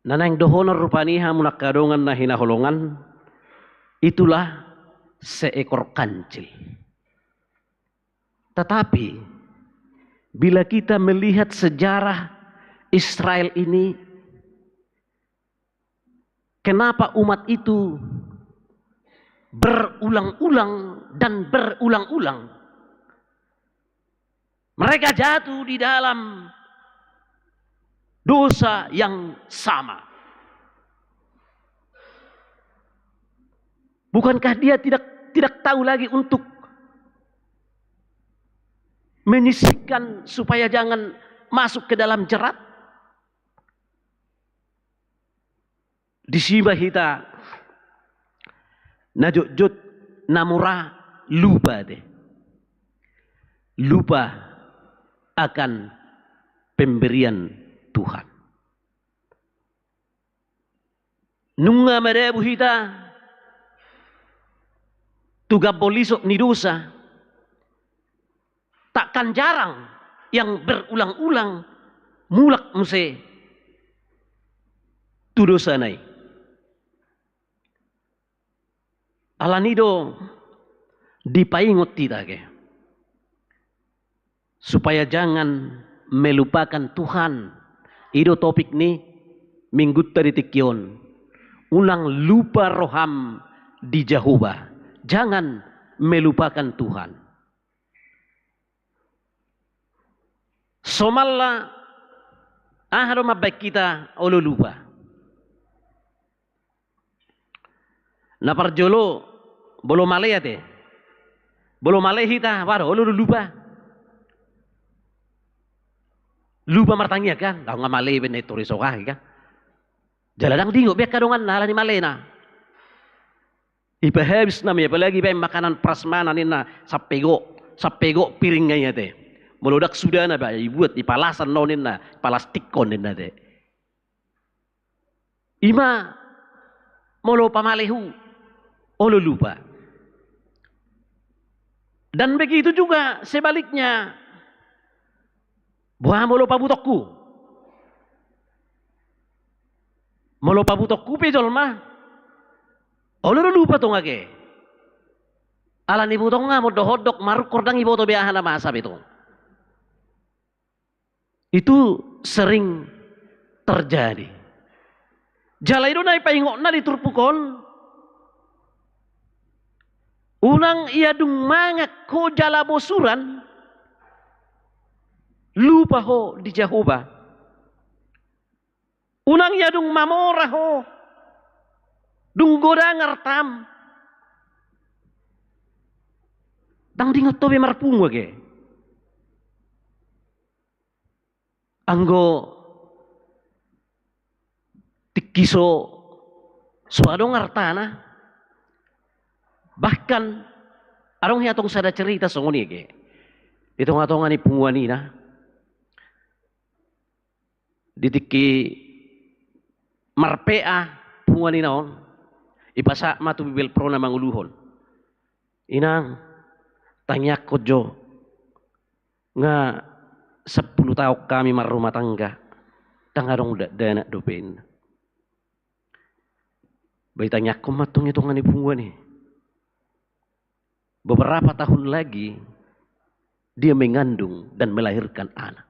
Na naeng dohonon rupani hamu angka dongan na hinaholongan, itulah seekor kancil. Tetapi bila kita melihat sejarah Israel ini, kenapa umat itu berulang-ulang dan berulang-ulang mereka jatuh di dalam dosa yang sama? Bukankah dia tidak tidak tahu lagi untuk menyisihkan supaya jangan masuk ke dalam jerat? Disi ma hita na jotjot na mura lupa ate. Lupa akan pemberian Tuhan. Nunga madabu hita tu gambol isop ni dosa, takkan jarang yang berulang-ulang mulak muse tu dosana i. Alani do dipaingot hita ate, supaya jangan melupakan Tuhan. I do topik ni minggunta di tingki on. Unang lupa roham di Jahowa. Jangan melupakan Tuhan. Somalna aha do mambaen hita olo lupa? Na parjolo, molo male ate. Molo male hita, wah, olo do lupa. Lupa martangiang kan, laho nga male be na i tor isogah kan. Jala ndang diingot be angka donganna alani malena. Ipahabis nama i, apalagi baen makanan prasmanan ninna, sappego, sappego piring nga i ate. Molo ndang sudana ba ibuat, ipalasan na on ninna, palastikkon ninna ate. Ima molo pamalehu, olo lupa. Dan begitu juga sebaliknya. Boha molo pabutongku? Molo pabutongku pe jolma, olo do lupa tong ate. Alani butong nga mondok-ondok, marungkor, ndang iboto be aha na masa be tong. Itu sering terjadi. Jala i do na ipaingotna di turpuk on, unang ia dung mangan ho jala bosuran, lupa ho di Jahowa. Unang ia dung mamora ho, dung godang artam, ndang diingot ho be marpungu ate. Anggo Tingki so, so adong artana. Bahkan adong hea tong sada cerita songon i age. Di tonga-tonga ni punguan ina, di tingki marpea punguan ina on, ipasahat ma tu bibelprona manguluhon. Inang, tangiangkon jo, nga sampulu taon hami marrumah tangga, ndang adong dakdanak dope, inna. Ba itangiangkon ma antong i tonga ni punguan i. Beberapa tahun lagi dia mengandung dan melahirkan anak.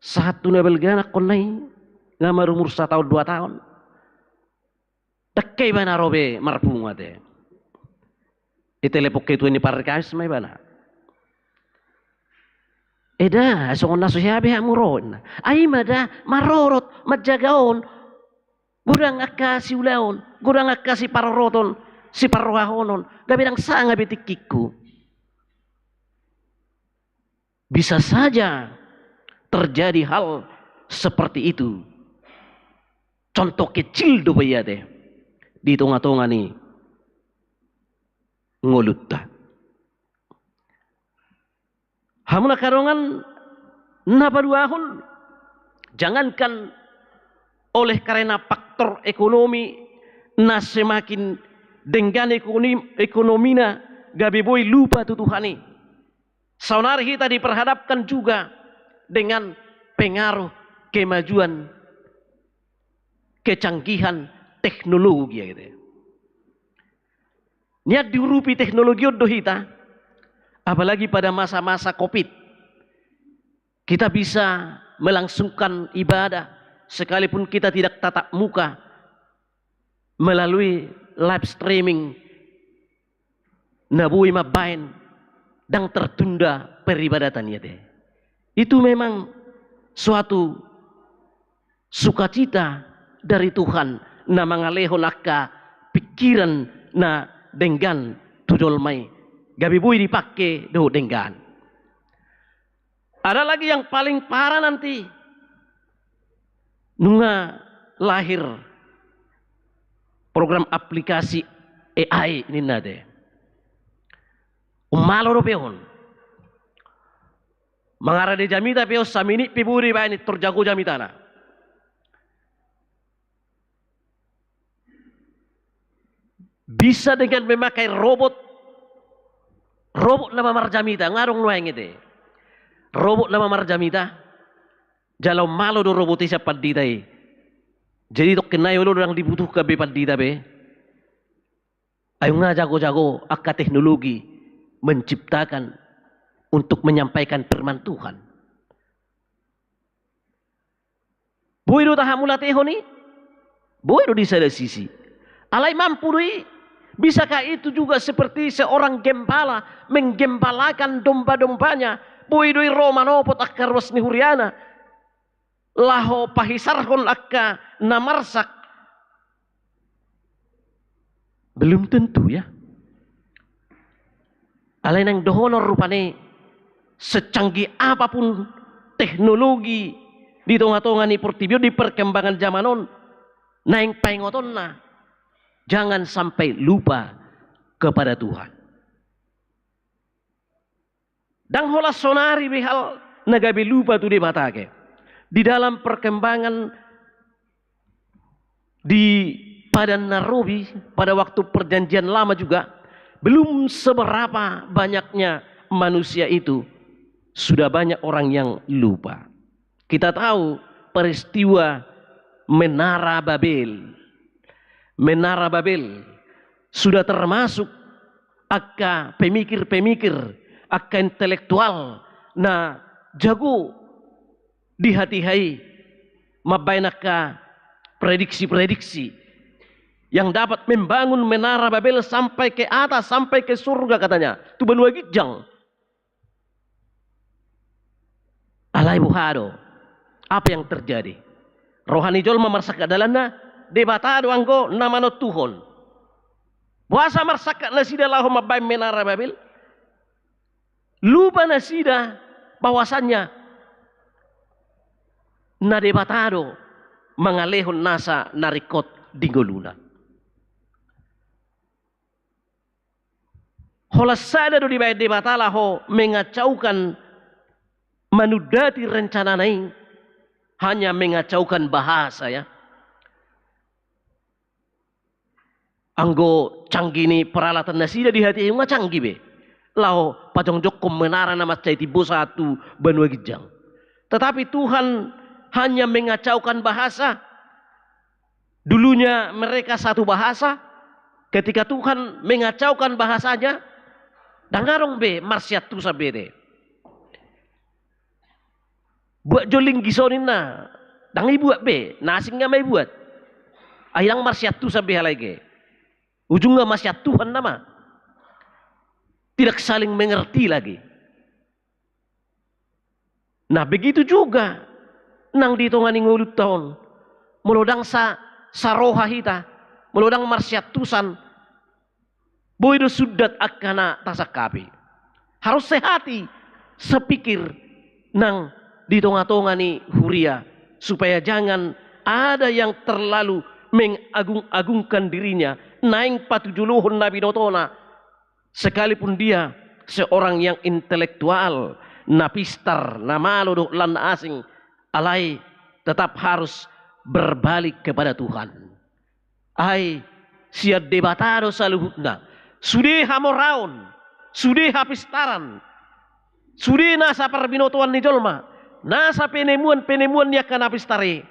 Sahat tu na balga anakkonna i, nga marumur sataon dua taon. Ndang hea ibana ro be marpungu ate. Ditelepon ketua ni parkamis ma ibana. Eda, songon na so hea be hamu ro, inna. Ai ma da, marorot, manjaga on. Godang angka siulaon, godang angka siparoroton, siparrohahonon, gabe ndang sanga be tingkingku. Bisa saja terjadi hal seperti itu. Contoh kecil dope i ate di tonga-tonga ni ngolunta. Hamu na angka dongan, na paduahon, jangankan oleh karena faktor ekonomi na semakin denggan ekonomi, ekonomina, gabe boi lupa tu Tuhan i. Saonari hita diperhadapkan juga dengan pengaruh kemajuan kecanggihan teknologi, ya gitu ya. Nian diurupi teknologi on do hita, apalagi pada masa-masa covid. Kita bisa melangsungkan ibadah sekalipun kita tidak tatap muka melalui live streaming na boi mambaen ndang tertunda peribadatan i ate. Itu memang suatu sukacita dari Tuhan na mangalehon angka pikiran na denggan tu jolma i, gabe boi dipake dohot denggan. Ada lagi yang paling parah nanti. Nunga lahir program aplikasi A I ninna ate. Ummalo dope on. Mangarade jamita pe on, saminit pe boi do ibaen, tor jago jamitana. Bisa dengan memakai robot, robot nama marjamita, nga adong nuaeng ate. Robot nama marjamita, jala ummalo do robot i sian pandita i. Jadi tokkinnai olo do ndang dibutuhkan be pandita be. Ai nunga jago-jago angka teknologi menciptakan untuk menyampaikan firman Tuhan. Boi do tahamulatehon i? Boi do di sada sisi. Alai mampu do i? Bisakah itu juga seperti seorang gembala menggembalakan domba-dombanya? Boi do i ro manopot angka ruas ni huriana laho pahisarhon angka na marsak? Belum tentu, ya. Alai naeng dohonon rupani, secanggih apapun teknologi di tonga-tonga ni portibi on, di perkembangan zaman on, naeng paingotonna, jangan sampai lupa kepada Tuhan. Ndang holan sonari be hal na gabe lupa tu Debata age. Di dalam perkembangan di Padan na Robi, pada waktu Perjanjian Lama juga, belum seberapa banyaknya manusia itu, sudah banyak orang yang lupa. Kita tahu peristiwa Menara Babel. Menara Babel sudah termasuk angka pemikir-pemikir, angka intelektual na jago di hatiha i mambaen angka prediksi-prediksi yang dapat membangun Menara Babel sampai ke atas, sampai ke surga katanya, tu banua ginjang. Alai boha do? Apa yang terjadi? Roha ni jolma marsangkap dalanna, Debata do anggo na manontuhon. Boasa marsangkap nasida laho mambaen Menara Babel? Lupa nasida bahwasannya na Debata do mangalehon nasa na ringkot di ngoluna. Holan sada do dibaen Debata laho mengacaukan, manundati rencanana i, hanya mengacaukan bahasa, ya. Anggo canggih ni peralatan nasida di hatiha i, nunga canggih be laho pajongjongkon menara na mansai timbo sahat tu banua ginjang. Tetapi Tuhan hanya mengacaukan bahasa. Dulunya mereka satu bahasa, ketika Tuhan mengacaukan bahasanya, ndang adong be marsiantusan be ate. Buat jo linggis on ninna, ndang ibuat be, na asing nga ma ibuat. Ai ndang marsiantusan be halai ate. Ujungna masiantuhan nama. Tidak saling mengerti lagi. Nah, begitu juga nang di tonga ni ngolunta on. Molo ndang sa-, saroha hita, molo ndang marsiantusan, boi do sundat angka na tasangkapi. Harus sehati, sepikir nang di tonga-tonga ni huria, supaya jangan ada yang terlalu mengagung-agungkan dirinya, naeng patujolohon na binotona, sekalipun dia seorang yang intelektual, na pistar, na malo dohot lan na asing, alai tetap harus berbalik kepada Tuhan. Ai sian Debata do saluhutna. Sude hamoraon, sude hapistaran, sude nasa parbinotoan ni jolma, nasa penemuan-penemuan ni angka na pistar i,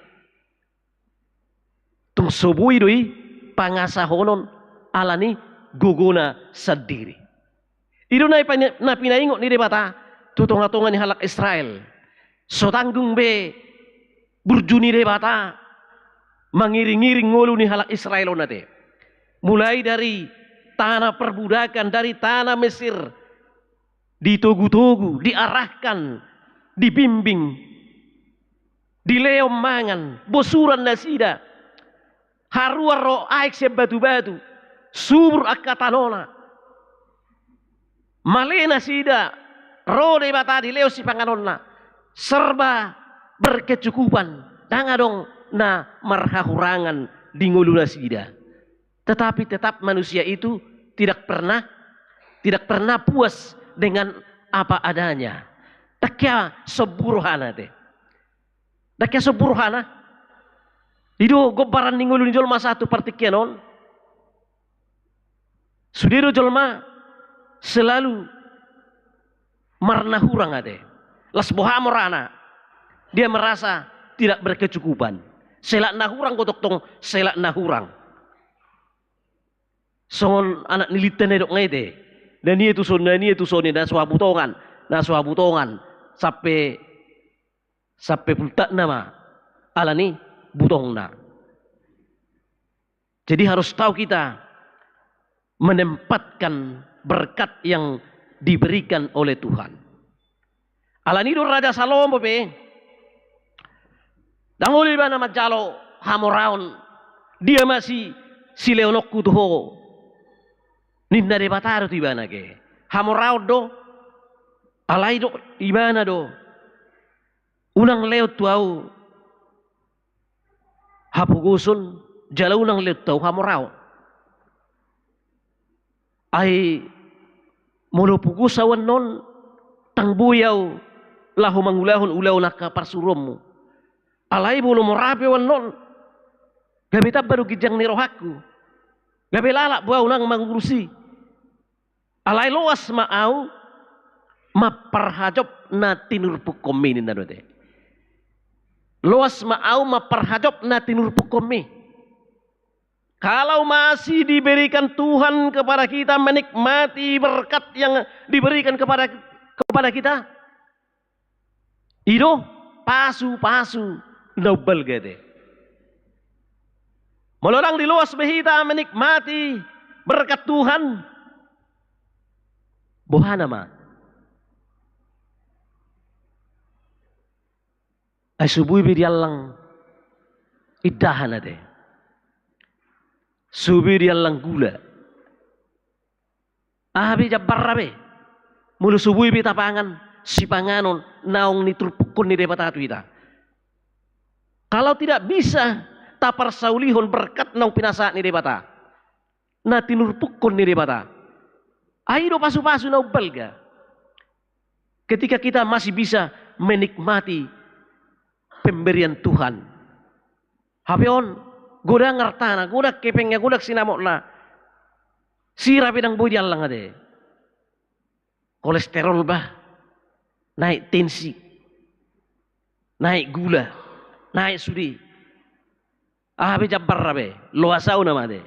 tung so boi do i pangasahonon ala ni gogona sandiri. I do na ipani-, na pinaingot ni Debata tu tonga-tonga ni halak Israel. So tanggung be burju ni Debata mangiring-iring ngolu ni halak Israel on ate. Mulai dari tanah perbudakan, dari tanah Mesir, ditogu-togu, diarahkan, dibimbing, dilehon mangan, bosuran nasida, haruar ro aek sian batu-batu, subur angka tanona. Male nasida, ro Debata dilehon sipanganonna, serba berkecukupan, ndang adong na marhahurangan di ngolu nasida. Tetapi tetap manusia itu tidak pernah, tidak pernah puas dengan apa adanya. Ndang hea sombu rohana ate. Ndang hea sombu rohana. I do gombaran ni ngolu ni jolma sahat tu partingkian on. Sude do jolma selalu marnahurang ate. Las boha mo rohana. Dia merasa tidak berkecukupan. Selak nahurang, gotong tong selak nahurang. Songon anak ni lintah na didok nga i ate. Na nia tu son, na nia tu son i, na so habutongan, na so habutongan. Sampe, sampe pultakna ma ala ni butongna. Jadi harus tahu kita menempatkan berkat yang diberikan oleh Tuhan. Ala ni do Raja Salomo pe, ndang olo ibana manjalo hamoraon, dia ma si, silehononku tu ho, ninna Debata do tu ibana ate. Hamoraon do, alai didok ibana do, unang lehon tu ahu hapogoson, jala unang lehon tu ahu hamoraon. Ai molo pogos ahu annon, ndang boi ahu laho mangulahon ulaon angka parsuruonmu. Alai molo mora pe ahu annon, gabe tamba do ginjang ni rohangku. Gabe lalap bo ahu nang mangurusi. Alai loas ma ahu mamparhajop na tinurpukkonmi, ninna do ate. Loas ma ahu mamparhajop na tinurpukkonmi. Kalau masih diberikan Tuhan kepada kita menikmati berkat yang diberikan kepada, kepada kita, i do pasu-pasu na umbalga ate. Molo ndang diloas be hita menikmati berkat Tuhan, boha nama? Ai so boi be diallang indahan ate. So boi diallang gula. Aha be jambarna be, molo so boi be tapangan sipanganon naung niturpukkon ni Debata tu hita. Kalau tidak bisa taparsaulihon berkat naung pinasahat ni Debata, na tinurpukkon ni Debata, ai do pasu-pasu na umbalga. Ketika kita masih bisa menikmati pemberian Tuhan. Hape on, godang artana, godang kepengna, godang sinamotna, sira pe ndang boi diallang ate. Kolesterol bah, naik tensi, naik gula, naik sude. Aha pe jambarna be, loas au nama ate.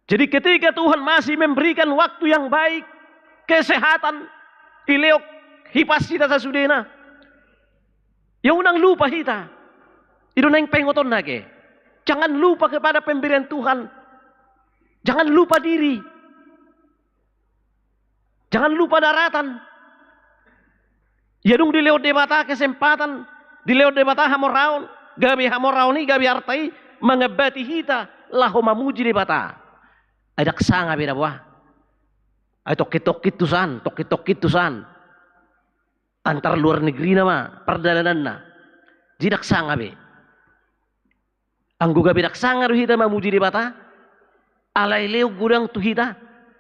Jadi ketika Tuhan masih memberikan waktu yang baik, kesehatan, ileok hipas hita sasudena, ya unang lupa hita. I do naeng paingoton nake. Jangan lupa kepada pemberian Tuhan. Jangan lupa diri. Jangan lupa daratan. Ia dung dilehon Debata kesempatan, dilehon Debata hamoraon, gabe hamoraon i, gabe arta i, mangambati hita laho mamuji Debata. Ai ndang sanga be da boha. Ai tongkin-tongkin tusan, tongkin-tongkin tusan. Antar luar negeri nama pardalananna. Jadi ndang sanga be. Anggo gabe ndang sanga do hita mamuji Debata, alai leok godang tu hita.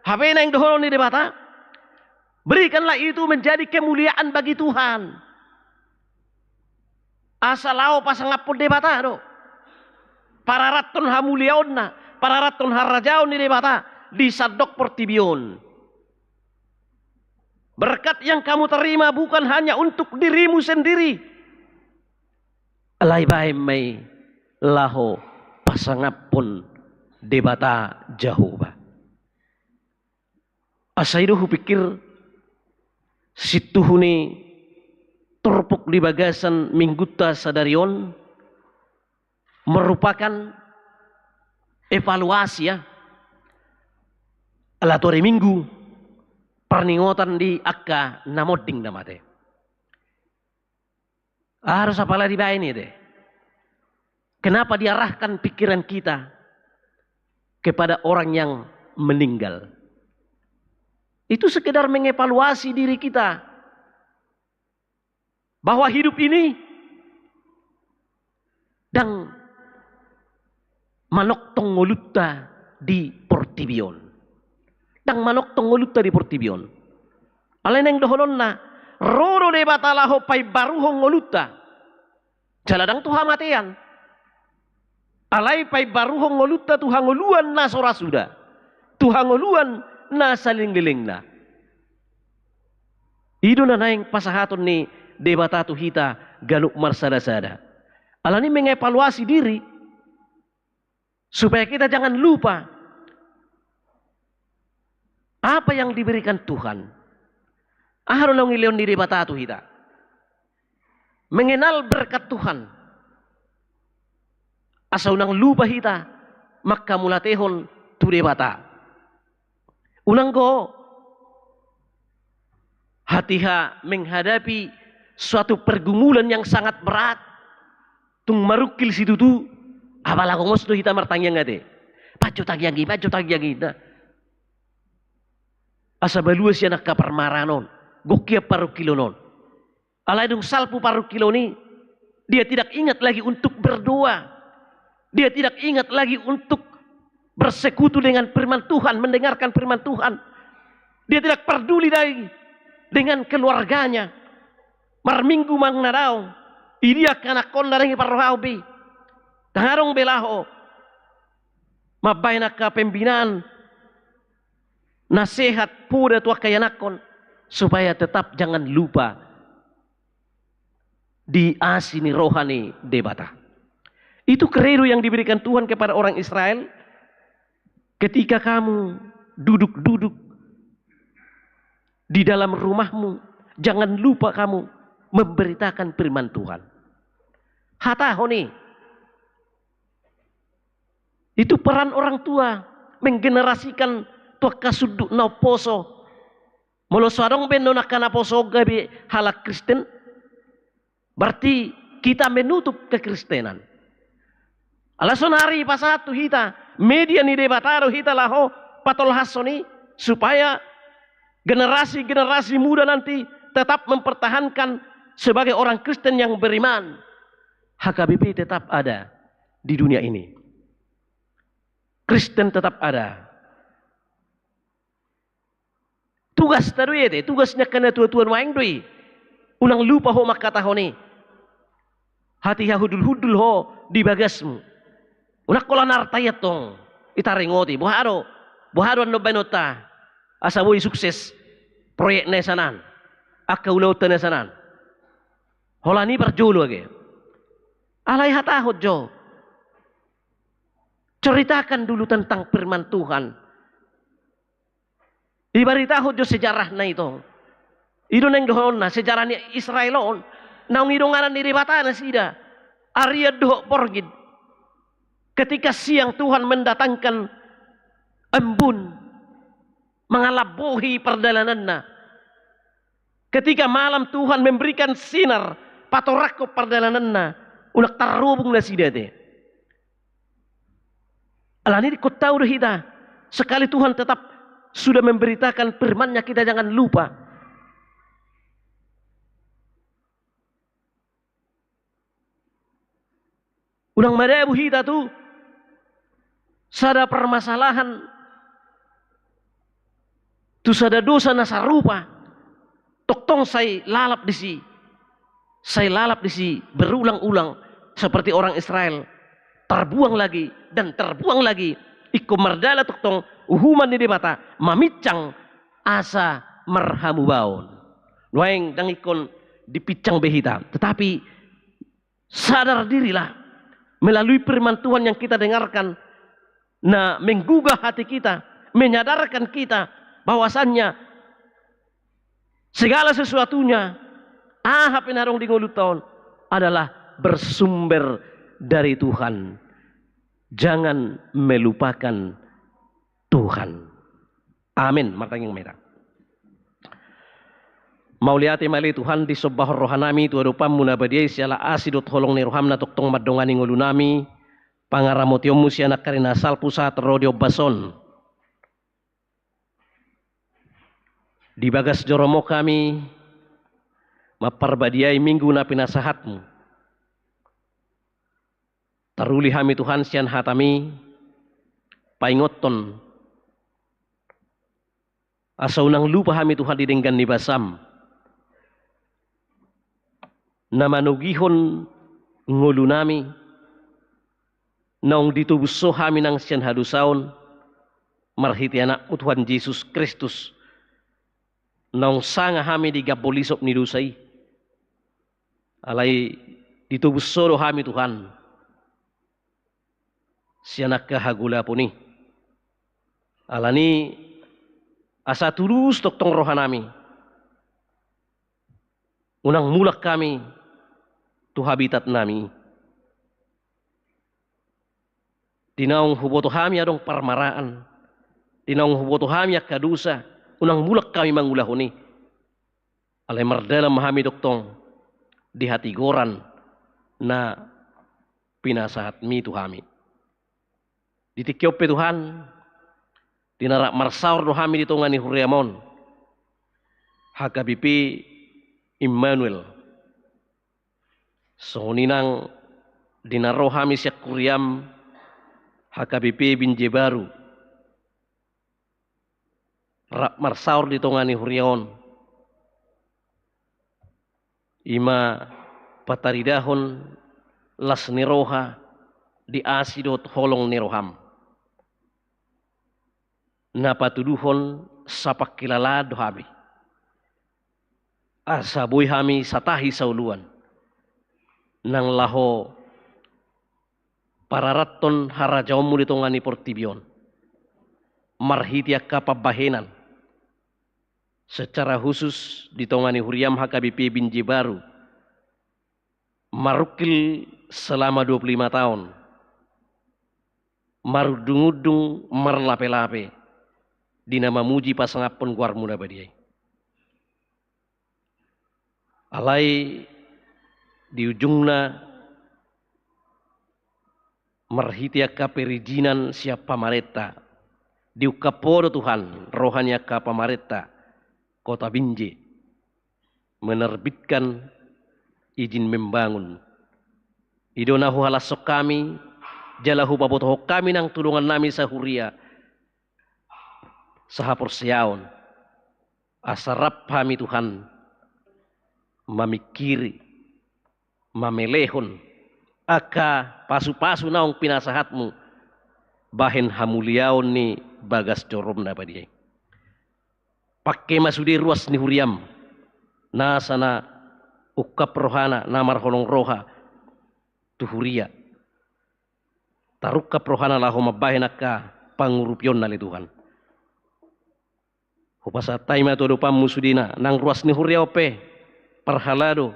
Hape naeng dohonon ni Debata, berikanlah itu menjadi kemuliaan bagi Tuhan. Asa laho pasangaphon Debata do. Pararathon hamuliaonna, pararathon harajaon ni Debata di sandok portibi on. Berkat yang kamu terima bukan hanya untuk dirimu sendiri. Alai baen ma i laho pasangaphon Debata Jahowa. Asa i do hupikir, sintuhu ni turpuk di bagasan minggunta sadari on merupakan evaluasi, ya. Ala tu ari Minggu, parningotan di angka na monding nama ate. Harus apala dibaen i ate. Kenapa diarahkan pikiran kita kepada orang yang meninggal? Itu sekedar mengevaluasi diri kita. Bahwa hidup ini ndang manongtong ngolunta di portibi on. Ndang manongtong ngolunta di portibi on. Alai naeng dohononna, ro do Debata laho paimbaruhon ngolunta. Jala ndang tu hamatean. Alai paimbaruhon ngolunta tu hangoluan na so ra suda. Tu hangoluan na salelenglelengna. I do na naeng pasahaton ni Debata tu hita ganup marsadasada. Alani mengevaluasi diri. Supaya kita jangan lupa apa yang diberikan Tuhan. Aha do naung dilehon ni Debata tu hita. Mengenal berkat Tuhan. Asa unang lupa hita manghamauliatehon tu Debata. Unang go hatiha menghadapi suatu pergumulan yang sangat berat. Tung marungkil situtu, apala gomos do hita martangiang ate. Panjo tangiang i, panjo tangiang i. Nah. Asa balua sian angka parmaraan on, gok hian parungkilon on. Alai dung salpu parungkilon i, dia tidak ingat lagi untuk berdoa. Dia tidak ingat lagi untuk bersekutu dengan firman Tuhan, mendengarkan firman Tuhan. Dia tidak peduli lagi dengan keluarganya. Marminggu manang na dao, i dia angka anakkon na dang diparrohahon be. Dang adong be laho mambaen angka pembinaan nasehat poda tu angka ianakhon, supaya tetap jangan lupa di asi ni roha ni Debata. Itu kredo yang diberikan Tuhan kepada orang Israel, ketika kamu duduk-duduk di dalam rumahmu, jangan lupa kamu memberitakan firman Tuhan. Hatahon i. Itu peran orang tua, menggenerasikan tu angka sundut na umposo. Molo so adong be annon angka na poso gabe halak Kristen, berarti kita menutup kekristenan. Ala sonari pasahat tu hita, media ni Debata do hita laho patolhashon i, supaya generasi-generasi muda nanti tetap mempertahankan sebagai orang Kristen yang beriman, H K B P tetap ada di dunia ini. Kristen tetap ada. Tugasta do i ate, tugas ni angka natuatua nuaeng do i. Unang lupa ho mangkatahon i. Hatiha hundulhundul ho di bagasmu. Unang holan arta i antong ditaringoti. Boha do? Boha do annon baenonta asa boi sukses proyek na sian an, angka ulaonta na sian an? Holan i parjolo age. Alai hatahon jo. Ceritakan dulu tentang firman Tuhan. Ibaritahon jo sejarahna i tong. I do naeng dohononna, sejarah ni Israel on. Naung idonganan ni Debata nasida. Arian dohot porgin. Ketika siang Tuhan mendatangkan embun, mangalambohi pardalananna. Ketika malam Tuhan memberikan sinar, patoranghon pardalananna, unang tarrobung nasida ate. Alani i ingkon tau do hita, sekali Tuhan tetap sudah memberitakan firman-Nya, kita jangan lupa. Unang madabu hita tu sada permasalahan, tu sada dosa na sarupa, tongtong sai lalap disi, sai lalap disi berulang-ulang seperti orang Israel, terbuang lagi dan terbuang lagi, ingkon mardalan tongtong uhuman ni Debata mamincang asa marhamubaon. Nuaeng ndang ingkon dipincang be hita, tetapi sadar dirilah melalui firman Tuhan yang kita dengarkan, na menggugah hati kita, menyadarkan kita bahwasannya segala sesuatunya, aha pe na adong di ngolunta on, adalah bersumber dari Tuhan. Jangan melupakan Tuhan. Amen. Martangiang ma hita. Mauliate ma ale Tuhan, disombahon rohanami tu adopanMu na badia i siala asi dohot holong ni rohaM na tongtong mandongani ngolunami. PangaramotionMu sian angka ari na salpu sahat ro di ombas on. Di bagas joroMu hami mamparbadiai Minggu na pinasahatMu. Taruli hami Tuhan sian hataMi, paingothon asa unang lupa hami Tuhan di denggan ni basaM na manogihon ngolunami, naung ditobus Ho hami nang sian hadosaon, marhite AnakMu Tuhan Jesus Kristus, naung sanga hami di gambol isop ni dosa i. Alai ditobus Ho do hami Tuhan sian angka hagolapon i. Alani asa tulus tongtong rohanami, unang mulak hami tu habitatnami. Di naung huboto hami adong parmaraan, di naung huboto hami angka dosa, unang mulak hami mangulahon i. Alai mardalan ma hami tongtong di hatigoran na pinasahatMi tu hami. Di tingki on pe Tuhan, di na rap marsaor do hami di tonga ni huriaM on, H K B P Immanuel. Songon i nang di na ro hami sian huriaM, H K B P Binjai Baru, rap marsaor di tonga ni huria on, i ma pataridahon las ni roha di asi dohot holong ni rohaM, na patuduhon sapangkilalaan do hami, asa boi hami satahi saoloan nang laho pararathon harajaonMu di tonga ni portibi on, marhite angka pambahenan, secara khusus di tonga ni huriaM H K B P Binjai Baru, marungkil selama dua puluh lima taon, marundungundung marlapelape di na mamuji pasangaphon goarMu na badia i. Alai di ujungna, marhite angka perizinan sian pamarenta, diungkap Ho do Tuhan roha ni angka pamarenta Kota Binjai menerbitkan izin membangun. I do na huhalashon hami, jala hupabotohon hami nang tu dongan nami sahuria, sahaporseaon, asa rap hami Tuhan, mamingkiri, mamelehon, angka pasu-pasu naung pinasahatmu, bahen hamuliaon ni bagas joromna badia i. Pangke ma sude ruas ni huriam, nasa na ungkap rohana, na marholong roha, tu huria. Tarungkap rohana laho mambahen angka pangurupionna ale Tuhan. Hupasahat hami ma tu adopanmu sudena, nang ruas ni huria on pe, parhalado,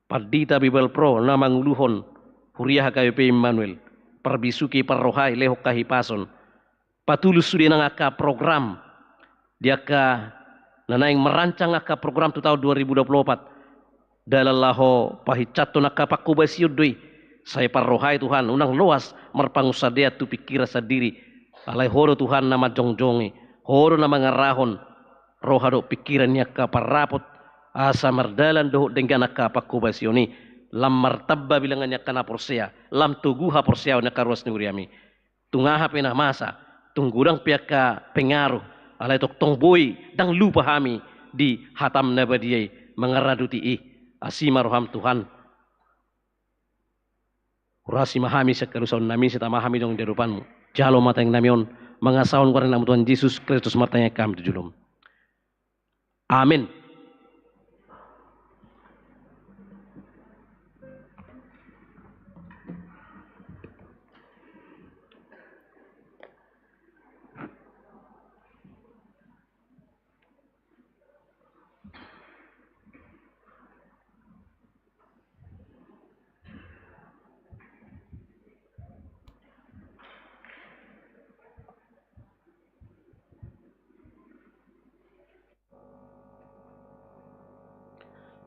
pandita Bibelvrouw na manguluhon, huria H K B P Immanuel, parbisuhi parrohai lehon hahipason, patulus sude nang angka program, di angka na naeng merancang angka program tu taon dua ribu dua puluh opat, dalan laho pahinsathon angka pangkobasion do i, sai parrohai Tuhan, unang loas marpangunsandean tu pingkiran sandiri, alai Ho do Tuhan na manjongjongi, Ho do na mangarahon, roha dohot pingkiran ni angka parrapot, asa mardalan dohot denggan angka pangkobasion i, lam martamba bilangan ni angka na porsea, lam togu haporseaon ni angka ruas ni huriami. Tung aha pe na masa, tung godang pe angka pengaruh, alai tongtong boi, ndang lupa hami, di hatam na badia i, mangaradoti i, asi ma roham Tuhan. Urasi ma hami sian hadosaon nami, sai tama hami dong di adopanmu. Jalo ma tangiang nami on, mangasahon goar ni Anakmu Tuhan Jesus Kristus martangiang hami tu jolom. Amen.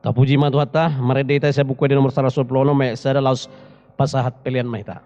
Tapuji ma Tuhanta, marende hita sian Buku Ende nomor saratus dua pulu onom, ayat sada laos pasahat pelean ma hita.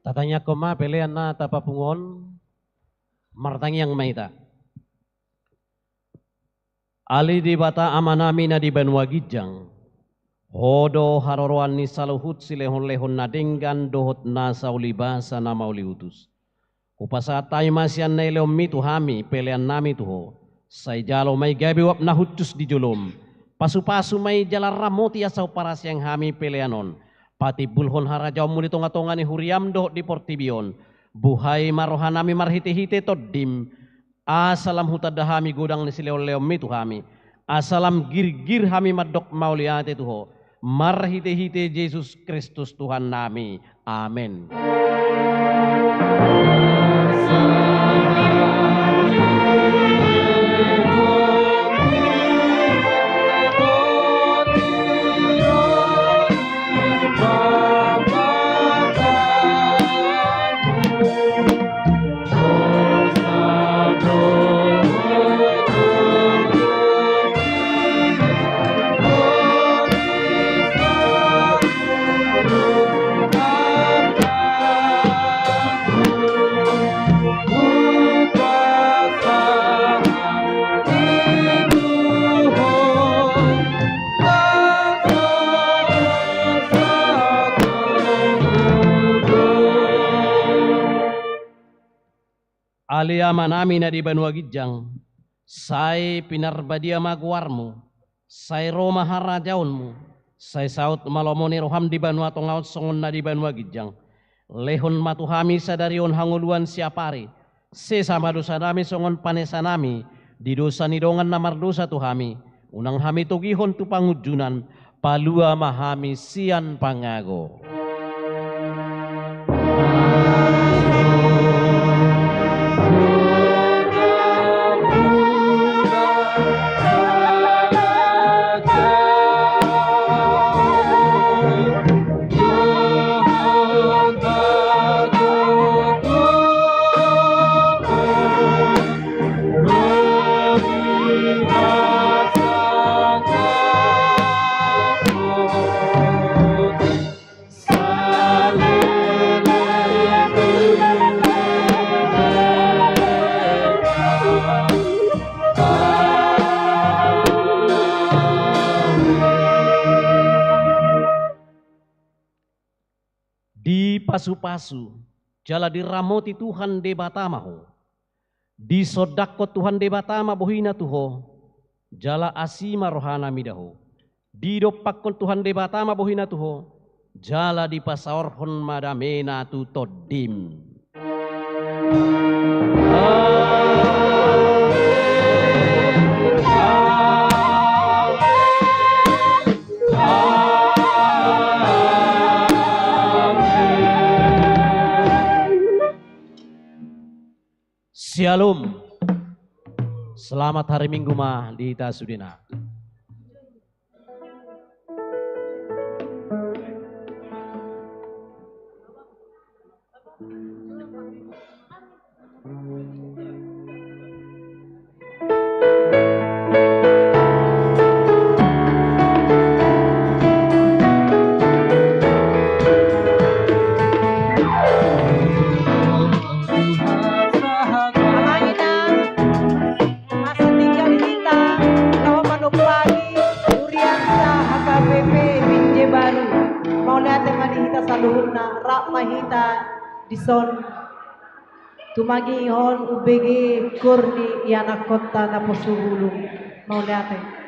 Tatangiangkon ma pelean na tapapungu on, martangiang ma hita. Ale Debata Amanami na di banua ginjang, Ho do haroroan ni saluhut silehonlehon na denggan dohot na saulibasa na mauliutus. Hupasahat hami ma sian na nilehonMi tu hami peleannami tu Ho. Sai jalo ma i gabe uap na hushus di joloM. Pasupasu ma i jala ramoti asa huparasiang hami pelean on patimbulhon harajaonMu di tongatonga ni huriaM dohot di portibi on. Buhai ma rohanami marhitehite TondiM, asa lam hutanda hami godang ni silehonlehonMi tu hami, asa lam girgir hami mandok mauliate tu Ho, marhitehite Jesus Kristus Tuhannami. Amen. Ale Amanami na di banua ginjang, sai pinarbadia ma goarMu, sai ro ma harajaonMu, sai saut ma lomo ni rohaM di banua tonga on songon na di banua ginjang. Lehon ma tu hami sadari on hangoluan siapari, sesa ma dosanami songon panesanami di dosa ni dongan na mardosa tu hami, unang hami togihon tu pangunjunan, palua ma hami sian pangago. Dipasupasu jala diramoti Tuhan Debata ma ho. Disondangkon Tuhan Debata ma bohiNa tu ho, jala asi ma rohaNa mida ho. Didompakkon Tuhan Debata ma bohiNa tu ho, jala dipasaorhon ma dameNa tu tondim. Syalom. Selamat hari Minggu ma di hita sudena. Amang inang, masa tinggal di hita, laho manumpaki hurianta H K B P Binjai Baru. Mauliate ma di hita saluhutna, rap ma hita dison tumangihon umbege kur ni ianakkonta naposobulung. Mauliate.